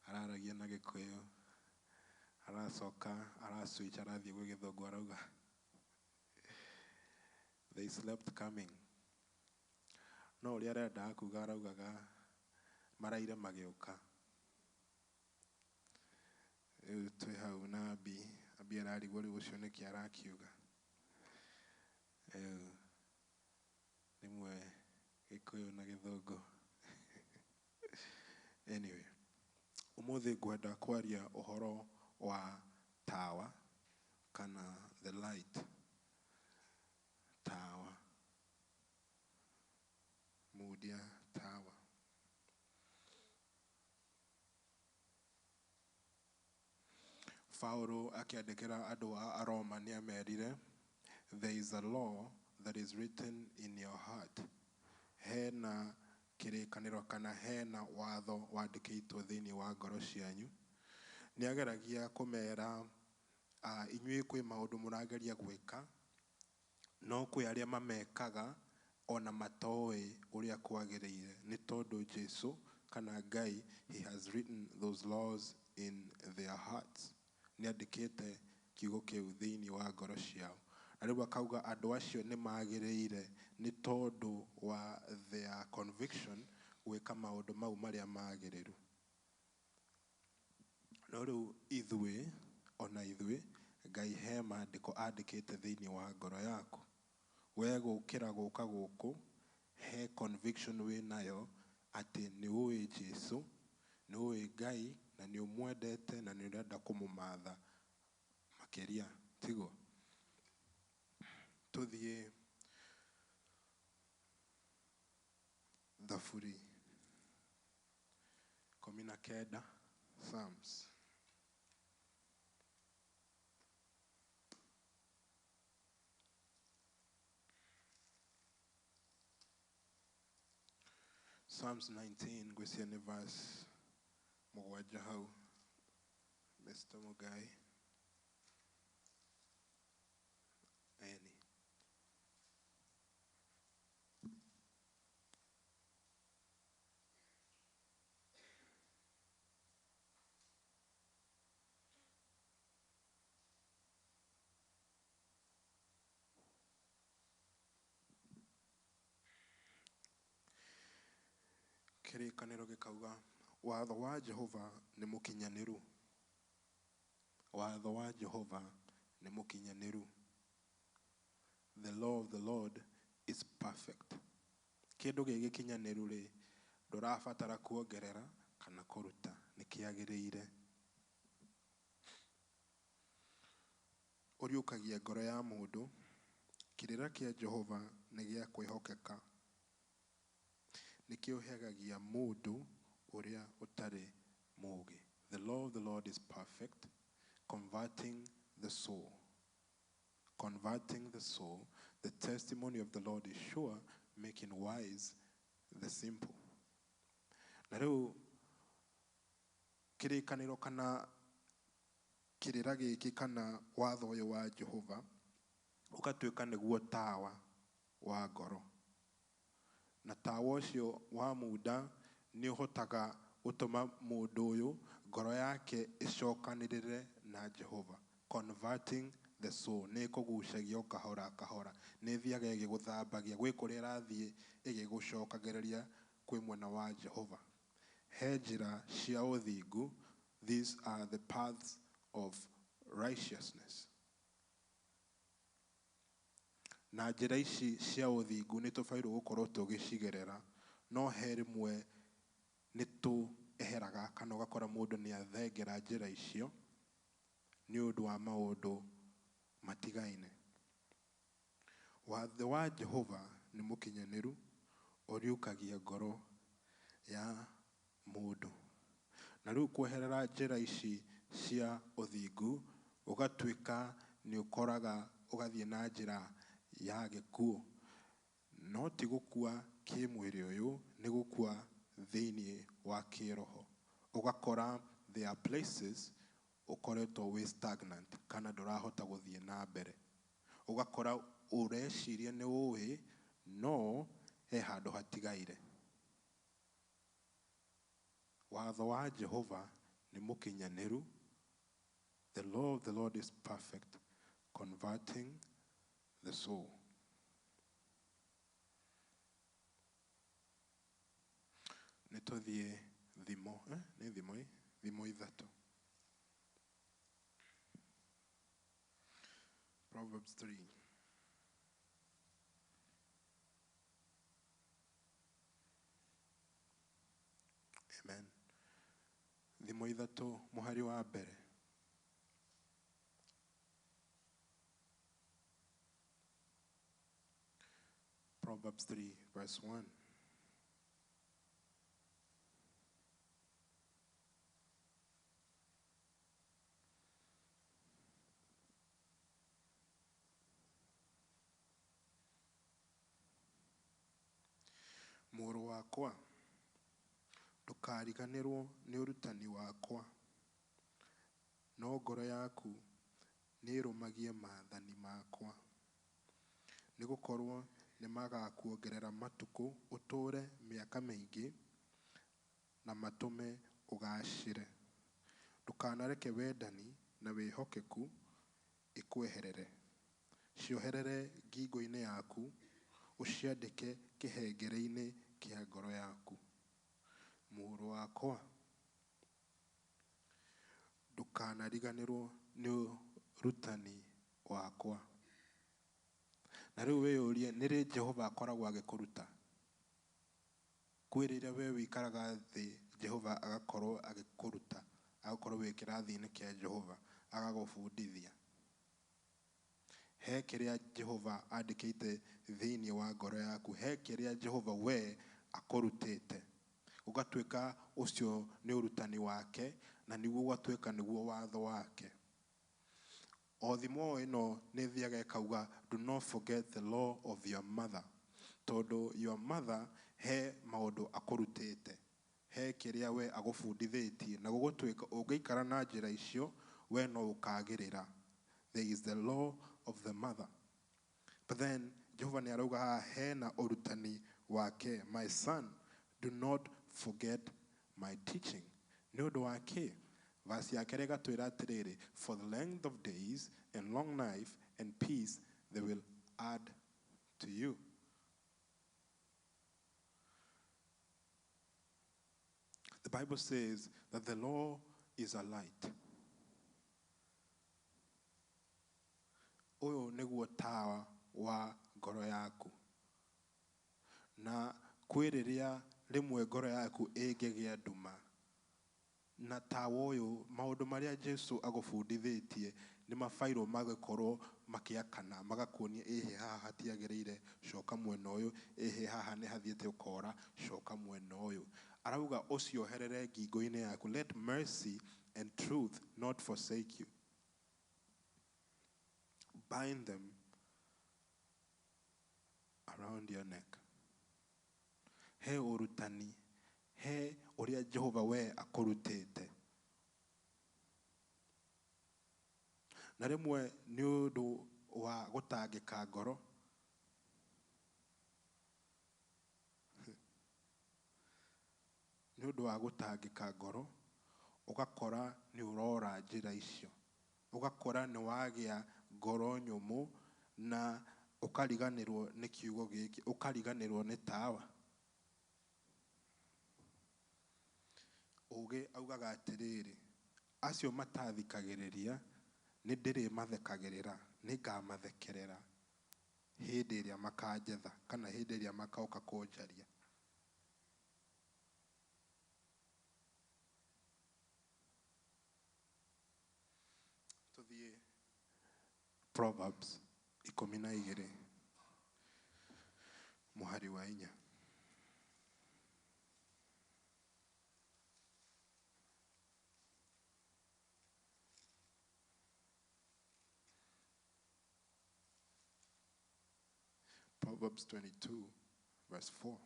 araragia na Gĩkũyũ, aracoka araswitch arathiĩ gwĩ Gĩthũngũ arauga they slept coming. No ũrĩa arendaga kuga araugaga maraire magĩũka. Rĩu twĩ hau na Abi ararigwo rĩu ũcio nĩkĩ arakiuga. Rĩu rĩmwe Gĩkũyũ na Gĩthũngũ. Anyway, ũmũthĩ ngwenda kwaria ũhoro wa tawa kana the light. Tawa. Mundia tawa. Paulo akĩandĩkĩra andũ a Roma nĩ amerire, there is a law that is written in your heart. Hena kĩrĩkanĩro kana hena watho wandĩkĩtwo thĩinĩ wa ngoro cianyu. Nĩ ageragia kũmera inyuĩ kwĩ maũndũ mũrageria gwĩka, no kwĩ arĩa mamekaga ona matoĩ ũrĩa kwagĩrĩire, nĩ tondũ Jesu kana Ngai, he has written those laws in their hearts. Nĩ andĩkĩte kiugo kĩu thĩinĩ wa ngoro ciao. Na rĩu akauga andũ acio nĩ magĩrĩire nĩ tondũ wa their conviction gwĩka maũndũ mau marĩa magĩrĩru. No rĩu ithuĩ, ona ithuĩ, Ngai he maandĩko andĩkĩte thĩinĩ wa ngoro yaku. We gũkĩra gũka gũkũ he conviction wĩ nayo atĩ nĩ ũĩ Jesu, nĩ ũĩ Ngai na nĩ ũmwendete na nĩ ũrenda kũmũmatha makĩria, tiguo? Tũthiĩ Thaburi 19, Psalms. Psalms 19, ngwĩciria nĩ verse 7 hau. Mr. Mugai. Eni. Kĩrĩkanĩro gĩkauga watho wa Jehova nĩ mũkinyanĩru. Watho wa Jehova nĩ mũkinyanĩru. The law of the Lord is perfect. Kĩndũ gĩgĩkinyanĩru rĩ, ndũrabatara kuongerera kana kũruta, nĩ kĩagĩrĩire. Ũriũkagia ngoro ya mũndũ. Kĩrĩra kĩa Jehova nĩ gĩa kwĩhokeka. Nĩkĩũhegagia mũndũ ũrĩa ũtarĩ mũũgĩ. The law of the Lord is perfect, converting the soul. Converting the soul. The testimony of the Lord is sure, making wise the simple. Na rĩu kĩrĩkanĩro kana kĩrĩra gĩkĩ kana watho ũyũ wa Jehova ũgatuĩka nĩguo tawa wa ngoro. Na tawa ũcio wa munda nĩ ũhotaga gũtũma mũndũ ũyũ ngoro yake ĩcokanĩrĩre na Jehova. Converting the soul. Nĩ ĩkũgucagia o kahora kahora. Nĩ ĩthiaga ĩgĩgũthambagia. Gwĩ kũrĩa ĩrathiĩ ĩgĩgũcokagĩrĩria kwĩ mwena wa Jehova. He njĩra cia ũthingu. These are the paths of righteousness. Na njĩra ici cia ũthingu nĩ tũbairwo gũkorwo tũgĩcigerera, no he rĩmwe nĩ tũeheraga kana ũgakora mũndũ nĩ athengera njĩra icio nĩ ũndũ wa maũndũ matigaine. Watho wa Jehova nĩ mũkinyanĩru, ũriũkagia ngoro ya mũndũ. Na rĩu kweherera njĩra ici cia ũthingu ũgatuĩka nĩ ũkoraga ũgathiĩ na njĩra ya gĩkuũ. No ti gũkua kĩmwĩrĩ ũyũ, nĩ gũkua thĩinĩ wa kĩroho. Ũgakora there are places ũkoretwo wĩ stagnant kana ndũrahota gũthiĩ na mbere. Ũgakora ũreciria nĩ ũĩ, no he handũ hatigaire. Watho wa Jehova nĩ mũkinyanĩru. The law of the Lord is perfect, converting the soul. Nĩ tũthiĩ thimo, nĩ thimo ĩ? Thimo 3. Proverbs 3. Amen. Thimo 3 mũhari wa mbere. Proverbs 3 verse 1. Mũrũ wakwa, ndũkariganĩrwo nĩ ũrutani wakwa, no ngoro yaku nĩĩrũmagie maathani makwa. Nĩgũkorwo nĩmagakuongerera matukũ ũtũũre mĩaka mĩingĩ na matũme ũgaacĩre. Ndũkanareke wendani na wĩhokeku ikweherere. Cioherere ngingo-inĩ yaku, ũciandĩke kĩhengere-inĩ kĩa ngoro yaku. Mũrũ wakwa, ndũkanariganĩrwo nĩ ũrutani wakwa, Na rĩu wĩyũrie nĩ rĩ Jehova akoragwo agĩkũruta. Kwĩ rĩrĩa we wĩikaraga thĩ Jehova agakorwo agĩkũruta, agakorwo wĩ kĩrathi-inĩ kĩa Jehova agagũbundithia. He kĩrĩa Jehova andĩkĩte thĩinĩ wa ngoro yaku, he kĩrĩa Jehova we akũrutĩte. Ũgatuĩka ũcio nĩ ũrutani wake na nĩguo ũgatuĩka nĩguo watho wake. O thimo ĩno nĩ ĩthiaga ĩkauga do not forget the law of your mother, tondũ your mother he maũndũ akũrutĩte, he kĩrĩa we agũbundithĩtie, na gũgũtuĩka ũngĩikara na njĩra icio we no ũkagĩrĩra. There is the law of the mother. But then Jehova nĩ arauga haha hena ũrutani wake, my son, do not forget my teaching. Nĩ ũndũ wa kĩ? Verse ya kerĩ ĩgatwĩra atĩrĩrĩ, for the length of days and long life and peace they will add to you. The Bible says that the law is a light. Ũyũ nĩguo tawa wa ngoro yaku. Na kwĩ rĩrĩa rĩmwe ngoro yaku ĩngĩgĩa nduma, na tawa ũyũ maũndũ marĩa Jesu agũbundithĩtie nĩ mabairwo magĩkorwo makĩakana, magakuonia ĩhĩ haha hatiagĩrĩire, coka mwena ũyũ, ĩhĩ haha nĩ hathiĩte ũkora, coka mwena ũyũ. Arauga ũcioherere ngingo-inĩ yaku, let mercy and truth not forsake you. Bind them around your neck. He ũrutani, he ũrĩa Jehova we akũrutĩte. Na rĩmwe nĩ ũndũ wa gũtangĩka ngoro, nĩ ũndũ wa gũtangĩka ngoro, ũgakora nĩ ũrora njĩra icio, ũgakora nĩ wagĩa ngoro nyũmũ na ũkariganĩrwo nĩ kiugo gĩkĩ, ũkariganĩrwo nĩ tawa. Ũgĩ augaga atĩrĩrĩ, acio matathikagĩrĩria nĩ ndĩrĩmathekagĩrĩra, nĩ ngamathekerera hĩndĩ ĩrĩa makanjetha kana hĩndĩ ĩrĩa makoka kũnjaria. Tũthiĩ Proverbs 12 mũhari wa 4. Proverbs 22, verse 4.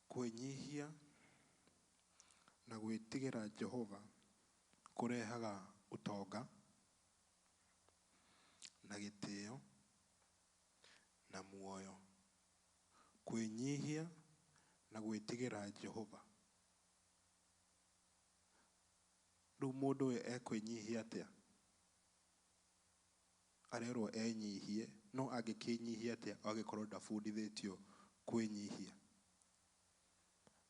Kwĩnyihia na gwĩtigĩra Jehova kũrehaga ũtonga na gĩtĩo na muoyo. Kwĩnyihia na gwĩtigĩra Jehova. Rĩu mũndũ ũyũ ekwĩnyihia atĩa? Arerwo enyihie, no angĩkĩnyihia atĩa angĩkorwo ndabundithĩtio kwĩnyihia?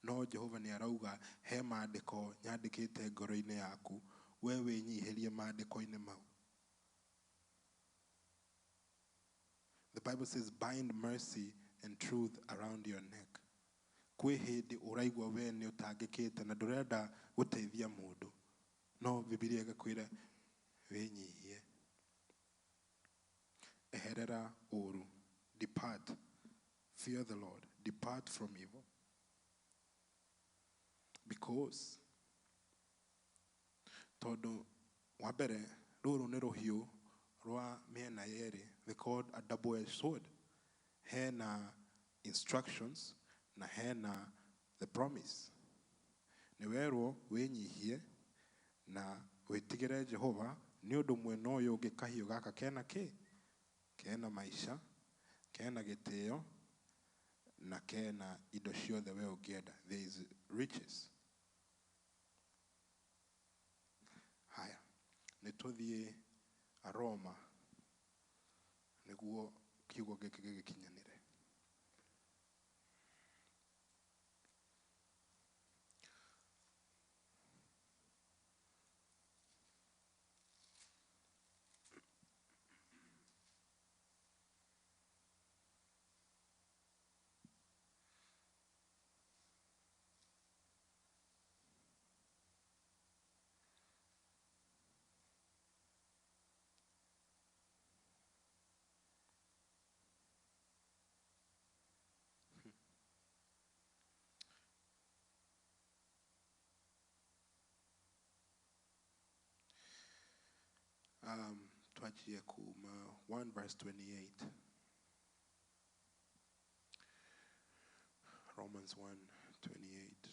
No Jehova nĩ arauga he maandĩko nyandĩkĩte ngoro-inĩ yaku, we wĩnyihĩrie maandĩko-inĩ mau. The Bible says bind mercy and truth around your neck. Kwĩ hĩndĩ ũraigua we nĩ ũtangĩkĩte na ndũrenda gũteithia mũndũ, no Bibilia ĩgakwĩra wĩnyihie, eherera ũũru, depart, fear the Lord, depart from evil. Because tondũ wa mbere rũrũ nĩ rũhiũ rwa mĩena yerĩ, they called a double-edged sword. Hena instructions na hena the promise. Nĩ werwo wĩnyihie na wĩtigĩre Jehova nĩ ũndũ mwena ũyũ ũngĩ kahiũ gaka kena kĩ? Kena maica, kena gĩtĩo na kena indo ciothe we ũngĩenda. There is riches. Haya, nĩ tũthiĩ Aroma nĩguo kiugo gĩkĩ gĩgĩkinyanĩre. Twanjie kuma 1 verse 28. Romans 1:28.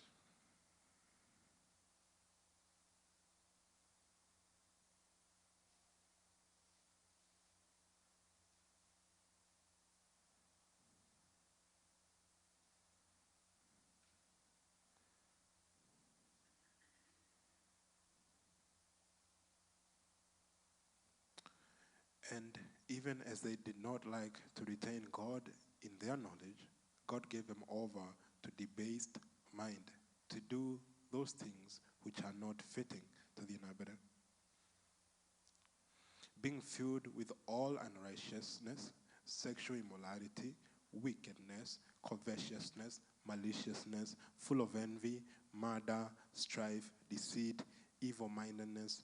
And even as they did not like to retain God in their knowledge, God gave them over to debased mind to do those things which are not fitting to the inhabitant. Being filled with all unrighteousness, sexual immorality, wickedness, covetousness, maliciousness, full of envy, murder, strife, deceit, evil-mindedness,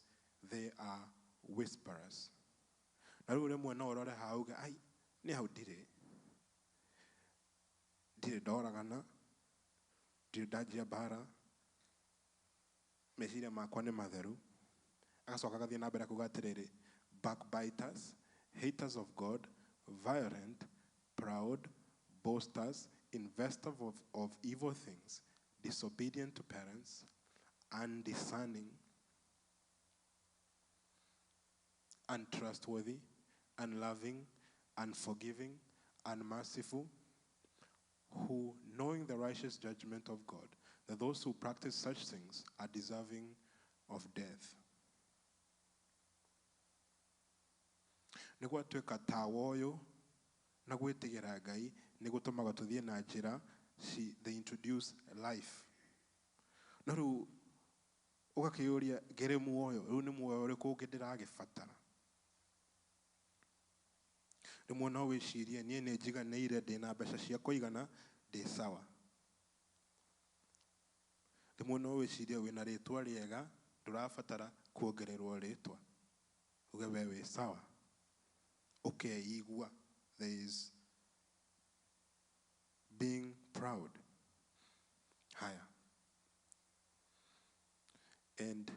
they are whisperers. Na rĩu rĩmwe no ũrore hau uge, ai, nĩ hau ndirĩ ndoragana, ndirĩ ndanjia mbara, meciria makwa nĩ matheru. Agacoka agathiĩ na mbere kuga atĩrĩrĩ, backbiters, haters of God, violent, proud, boasters, investors of evil things, disobedient to parents, undiscerning, untrustworthy, unloving, unforgiving, unmerciful, who, knowing the righteous judgment of God, that those who practice such things are deserving of death. Nĩ gwatuĩka tawa ũyũ na gwĩtigĩra Ngai nĩ gũtũmaga tũthiĩ na njĩra, they introduce life. No rĩu ũgakĩyũria ngĩrĩ muoyo, rĩu nĩ muoyo ũrĩkũ ũngĩ ndĩragĩbatara? Rĩmwe no wĩcirie niĩ nĩ njiganĩire, ndĩna mbeca cia kũigana, ndĩ sawa. Rĩmwe no wĩcirie wĩna rĩtwa rĩega, ndũrabatara kuongererwo rĩtwa, uge we wĩ sawa, ũkeigua. There is being proud. Higher. And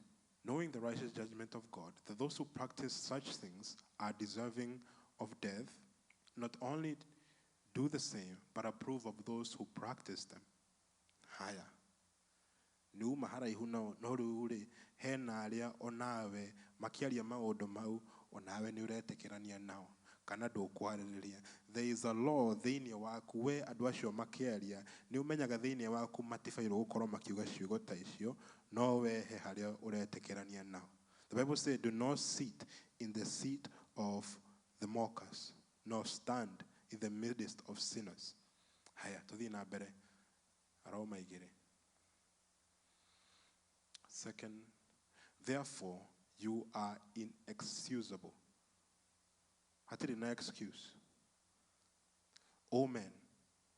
knowing the righteous judgment of God, that those who practice such things are deserving of death, not only do the same, but approve of those who practice them. Haya. Nĩuma haraihu nao, no rĩu rĩ, hena arĩa onawe makĩaria maũndũ mau, onawe nĩ ũretĩkĩrania nao kana ndũkwarĩrĩria. There is a law thĩinĩ waku, we andũ acio makĩaria nĩ ũmenyaga thĩinĩ waku matibatairwo gũkorwo makiuga ciugo ta icio, no we he harĩa ũretĩkĩrania nao. The Bible says, do not sit in the seat of the mockers, nor stand in the midst of sinners. Haya, tuthiĩ na mbere. Aroma 2. Second, therefore, you are inexcusable. Hatirĩ na excuse. O men,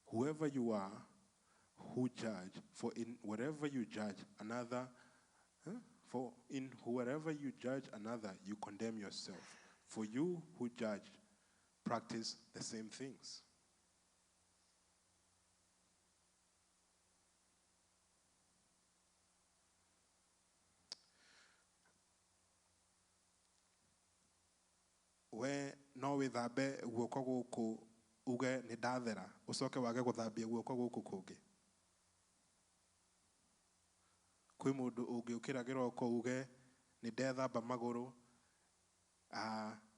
whoever you are who judge, for in whatever you judge another, for in whoever you judge another, you condemn yourself. For you who judge practice the same things. We no wĩthambe guoko gũkũ uge nĩ ndathera, ũcoke wage gũthambia guoko gũkũ kũngĩ. Kwĩ mũndũ ũngĩũkĩra kĩroko uge nĩ ndethamba magũrũ,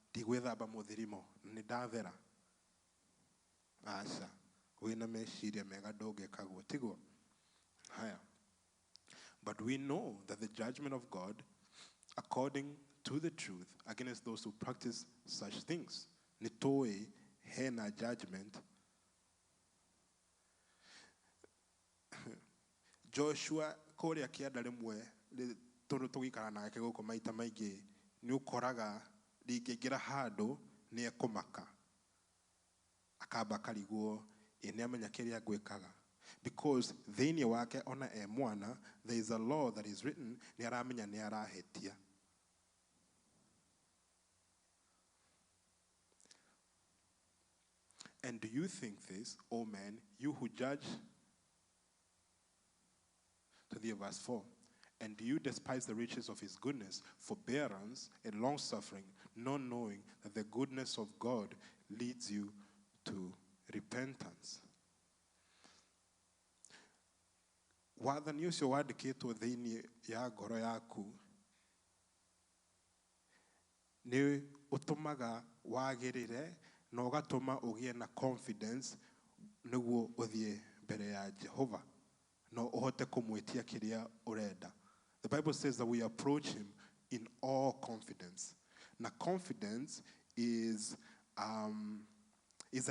ndigwĩthamba mũthirimo, nĩ ndathera. Aca, wĩna meciria mega ndũngĩka guo, tiguo? Haya. But we know that the judgment of God, according to the truth against those who practice such things. Nĩ tũĩ hena judgment. Joshua kũrĩa kĩanda rĩmwe tondũ tũgĩikara nake gũkũ maita maingĩ nĩ ũkoraga rĩngĩingĩra handũ nĩ ekũmaka akamba akarigwo ĩ nĩ amenya kĩrĩa ngwĩkaga, because thĩinĩ wake ona e mwana there is a law that is written, nĩ aramenya nĩ arahĩtia. And do you think this, O man, you who judge? To the verse 4. And do you despise the riches of his goodness, forbearance, and long-suffering, not knowing that the goodness of God leads you to repentance? Wathani ũcio wandĩkĩtwo thĩinĩ ya ngoro yaku nĩ ũtũmaga wagĩrĩre na ũgatũma ũgĩe na confidence nĩguo ũthiĩ mbere ya Jehova na ũhote kũmwĩtia kĩrĩa ũrenda. The Bible says that we approach him in all confidence. Now, confidence is an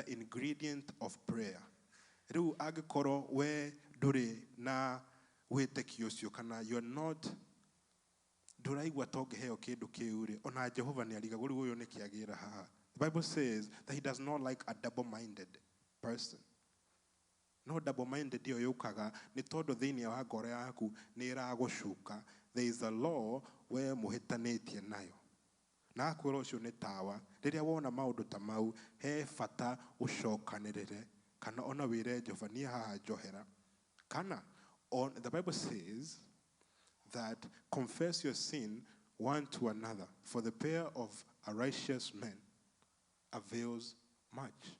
ingredient of prayer. Rĩu angĩkorwo we ndũrĩ na wĩtĩkio ũcio kana you're not ndũraigua ta ũngĩheo kĩndũ kĩu rĩ, ona Jehova nĩ arigagwo rĩu ũyũ nĩkĩ agĩra haha. The Bible says that he does not like a double-minded person. No double-minded ĩyo yũkaga nĩ tondũ thĩinĩ wa ngoro yaku nĩ ĩragũcuka. There is a law we mũhĩtanĩtie nayo. Na akwĩra ũcio nĩ tawa. Rĩrĩa wona maũndũ ta mau, he bata ũcokanĩrĩre kana ona wĩre Jehova niĩ haha njohera. Kana on, the Bible says that confess your sin one to another, for the prayer of a righteous man avails much.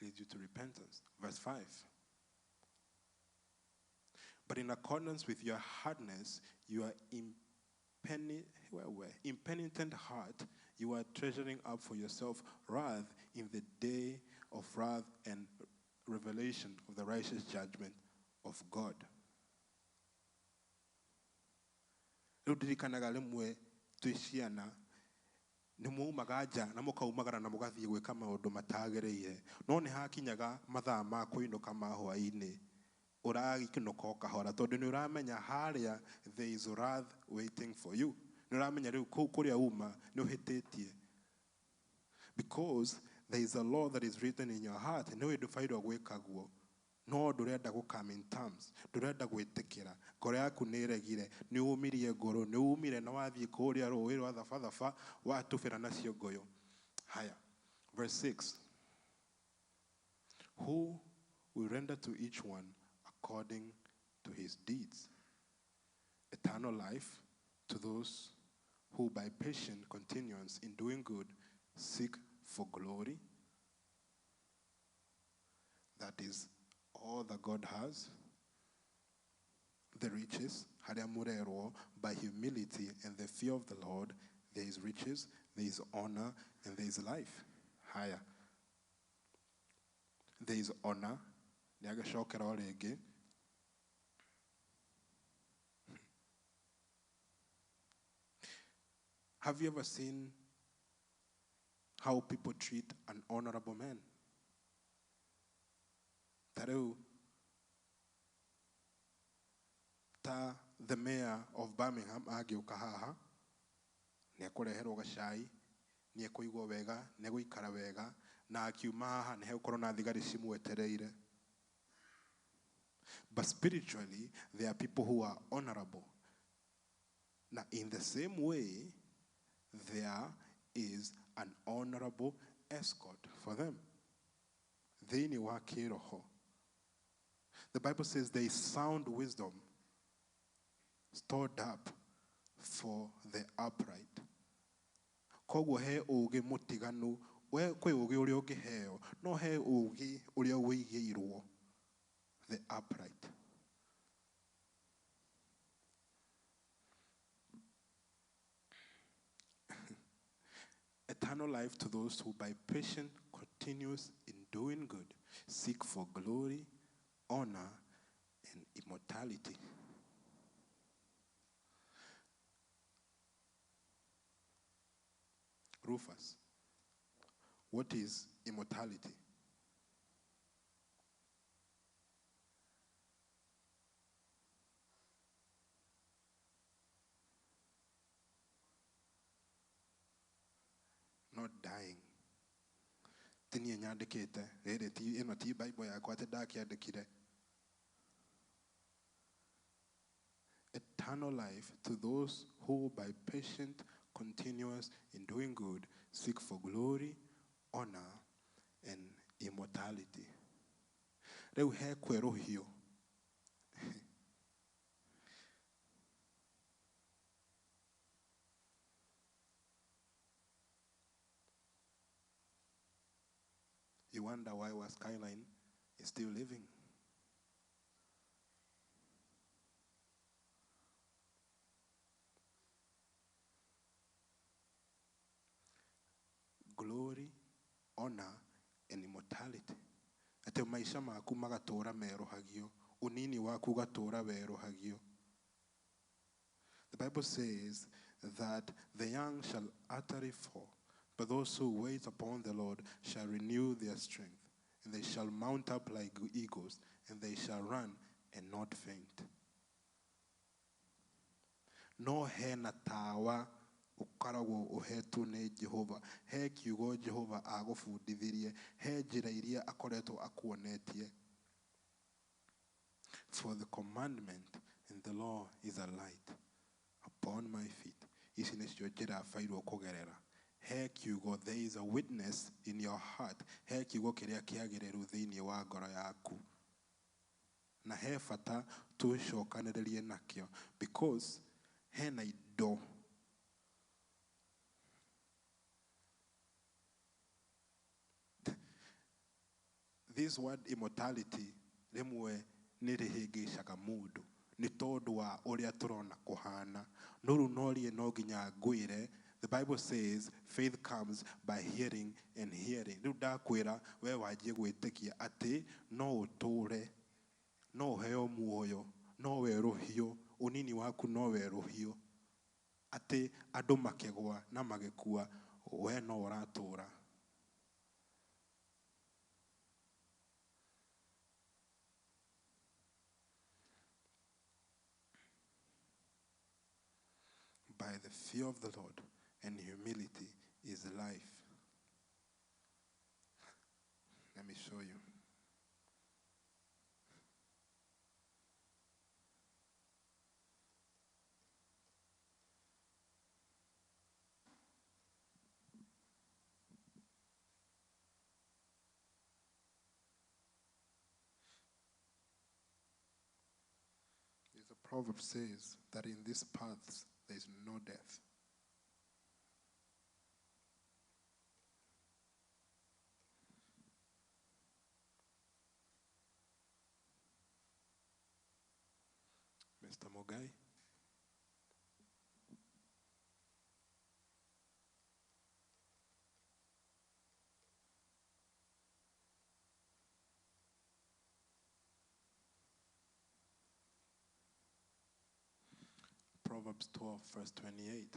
Leads you to repentance. Verse 5. But in accordance with your hardness, you are impenitent heart, you are treasuring up for yourself wrath in the day of wrath and revelation of the righteous judgment of God. Rĩu ndirikanaga rĩmwe twĩ ciana nĩ mwaumaga nja na mũkaumagara na mũgathiĩ gwĩka maũndũ matagĩrĩire, no nĩ hakinyaga mathaa ma kũinũka ma hwaĩ-inĩ ũrakinũka o kahora tondũ nĩ ũramenya harĩa there is wrath waiting for you. Nĩ ũramenya rĩu kũu kũrĩa uma nĩ ũhĩtĩtie, because there is a law that is written in your heart. Nĩ ndũbairwo gwĩka guo, no ndũrenda gũ come in terms, ndũrenda gwĩtĩkĩra, ngoro yaku nĩ ĩregire, nĩ ũmirie ngoro, nĩ umire na wathiĩ kũrĩa rũĩ rwa thabathaba watubĩra nacio ngũyũ. Haya, verse 6. Who will render to each one according to his deeds? Eternal life to those who by patient continuance in doing good seek for glory. That is all that God has. The riches, harĩa mũrerwo, by humility and the fear of the Lord, there is riches, there is honor, and there is life. Haya. There is honor. Nĩagĩcokera o rĩngĩ. Have you ever seen how people treat an honorable man? Ta rĩu ta the mayor of Birmingham agĩũka haha nĩ ekũreherwo gacai, nĩ ekũigwo wega, nĩ egũikara wega, na akiuma haha nĩ hegũkorwo na thigari cimwetereire. But spiritually, there are people who are honorable. Now, in the same way, there is an honorable escort for them. Thĩinĩ wa kĩroho. The Bible says there is sound wisdom stored up for the upright. Koguo he ũũgĩ mũtiganu, we kwĩ ũũgĩ ũrĩa ũngĩheo, no he ũũgĩ ũrĩa ũigĩirwo the upright. Eternal life to those who by patient continuance in doing good seek for glory, honor, and immortality. Rufus, what is immortality? Not dying. Ti niĩ nyandĩkĩte rĩrĩ ti ĩno ti Bible yakwa atĩ ndakĩandĩkire. Eternal life to those who by patient continuance in doing good seek for glory, honor, and immortality. Rĩu he kwerũhio. You wonder why our skyline is still living. Glory, honor, and immortality. Ate maisha maku magatũra meruhagio, unini waku ugatũra weruhagio. The Bible says that the young shall utterly fall, but those who wait upon the Lord shall renew their strength, and they shall mount up like eagles, and they shall run and not faint. No hena tawa ukaragwo uhetwo nĩ Jehova, he kiugo Jehova agũbundithirie, he njĩra iria akoretwo akuonetie. For the commandment and the law is a light upon my feet. Ici nĩcio njĩra bairwo kũgerera. He kiugo, there is a witness in your heart. He kiugo kĩrĩa kĩagĩrĩru thĩinĩ wa ngoro yaku. Na he bata tũcokanĩrĩrie nakĩo, because hena indo. This word immortality rĩmwe nĩ rĩhĩngĩcaga mũndũ nĩ tondũ wa ũrĩa tũrona kũhana. No rĩu norie no nginya ngwĩre, the Bible says faith comes by hearing and hearing. Rĩu ndakwĩra we wanjie gwĩtĩkia atĩ no ũtũre, no ũheo muoyo, no werũhio, ũnini waku no werũhio, atĩ andũ makĩgwa na magĩkua, we no ũratũra. By the fear of the Lord and humility is life. Let me show you. There's a proverb says that in these paths there is no death. Mr. Mogai? Proverbs 12, verse 28.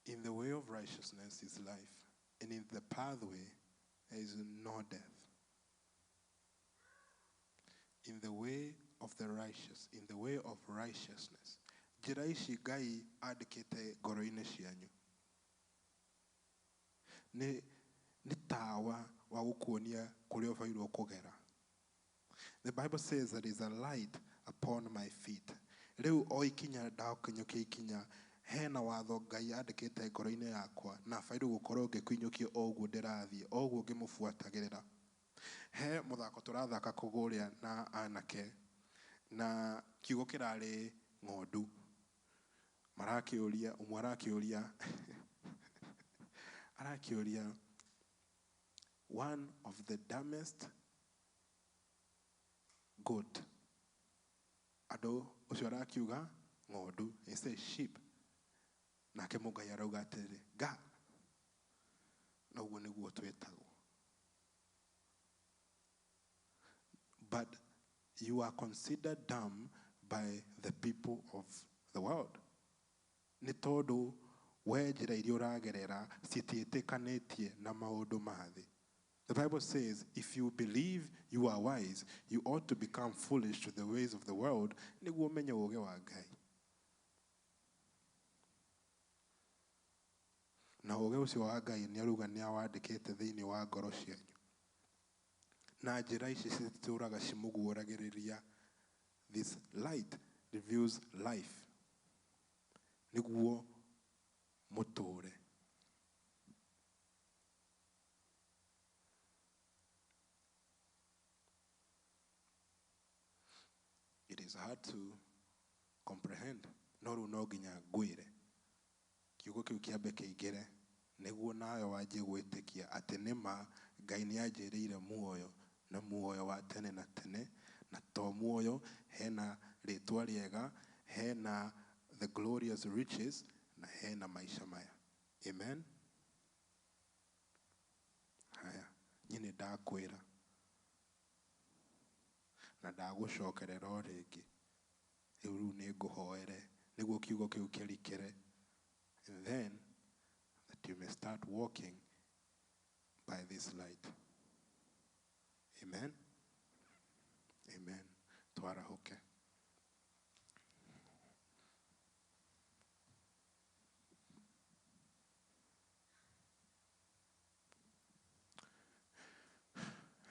In the way of righteousness is life, and in the pathway there is no death. In the way of the righteous, in the way of righteousness. Njĩra ici Ngai andĩkĩte ngoro-inĩ cianyu nĩ tawa wa gũkuonia kũrĩa ũbairwo kũgera. The Bible says there is a light upon my feet. Rĩu o ikinya ndakinyũkia ikinya, hena watho Ngai andĩkĩte ngoro-inĩ yakwa, na bairwo gũkorwo ngĩkinyũkia o ũguo ndĩrathiĩ, o ũguo ngĩmũbuatagĩrĩra. He mũthako tũrathaka kũgũrĩa na anake, na kiugo kĩrarĩ ng'ondu. Marakĩũria, ũmwe arakĩũria, arakĩũria, one of the dumbest goat. Andũ ũcio arakiuga ng'ondu, he says sheep. Nake Mũngai arauga atĩrĩrĩ, ga. Na ũguo nĩguo twĩtagwo. But you are considered dumb by the people of the world. Nĩ tondũ we njĩra iria ũragerera citiĩtĩkanĩtie na maũndũ ma thĩ. The Bible says, if you believe you are wise, you ought to become foolish to the ways of the world. Nĩguo ũmenye ũũgĩ wa Ngai. Na ũũgĩ ũcio wa Ngai nĩ arauga nĩ awandĩkĩte thĩinĩ wa ngoro cianyu. Na njĩra ici citũraga cimũguũragĩrĩria. This light reveals life. Nĩguo mũtũũre. It is hard to comprehend. No rĩu no nginya ngwĩre. Kiugo kĩu kĩambe kĩingĩre nĩguo nawe wanjie gwĩtĩkia atĩ nĩma Ngai nĩ anjĩrĩire muoyo na muoyo wa tene na tene, na to muoyo, hena rĩtwa rĩega, hena the glorious riches, na hena maisha maya. Amen. Haya, niĩ nĩ ndakwĩra na ndagũcokerera o rĩngĩ. Rĩu nĩ ngũhoere nĩguo kiugo kĩu kĩrikĩre, and then that you may start walking by this light. Amen. Amen. Twarahuke.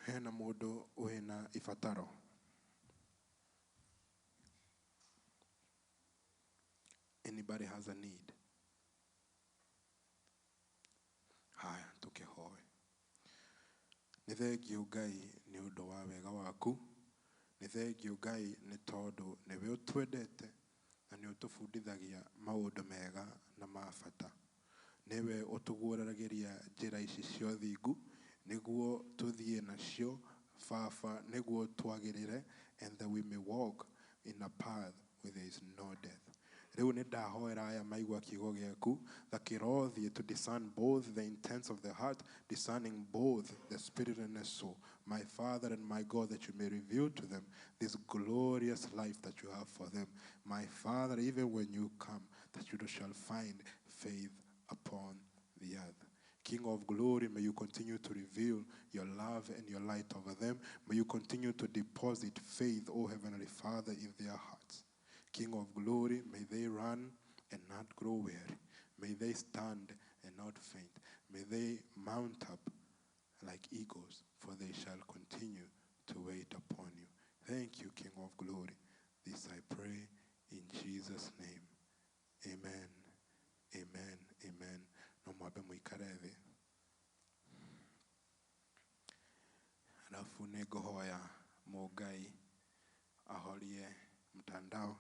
Hena mũndũ wĩna ibataro. Anybody has a need? Haya, tukihoe. Nĩ thengio Ngai nĩ ũndũ wa wega waku. Nĩ thengio Ngai nĩ tondũ nĩwe ũtwendete na nĩ ũtũbundithagia maũndũ mega na ma bata. Nĩwe ũtũguũragĩria njĩra ici cia ũthingu nĩguo tũthiĩ nacio, Baba, nĩguo twagĩrĩre, and that we may walk in a path where there is no death. Rĩu nĩ ndahoera aya maigua kiugo gĩaku, that kĩrothiĩ to discern both the intents of the heart, discerning both the spirit and the soul. My Father and my God, that you may reveal to them this glorious life that you have for them. My Father, even when you come, that you shall find faith upon the earth. King of glory, may you continue to reveal your love and your light over them. May you continue to deposit faith, O Heavenly Father, in their hearts. King of glory, may they run and not grow weary. May they stand and not faint. May they mount up like eagles, for they shall continue to wait upon you. Thank you, King of glory. This I pray in Jesus' name. Amen. Amen. Amen. No mwambe mũikare thĩ. Alafu nĩ ngũhoya Mũngai ahorie mtandao.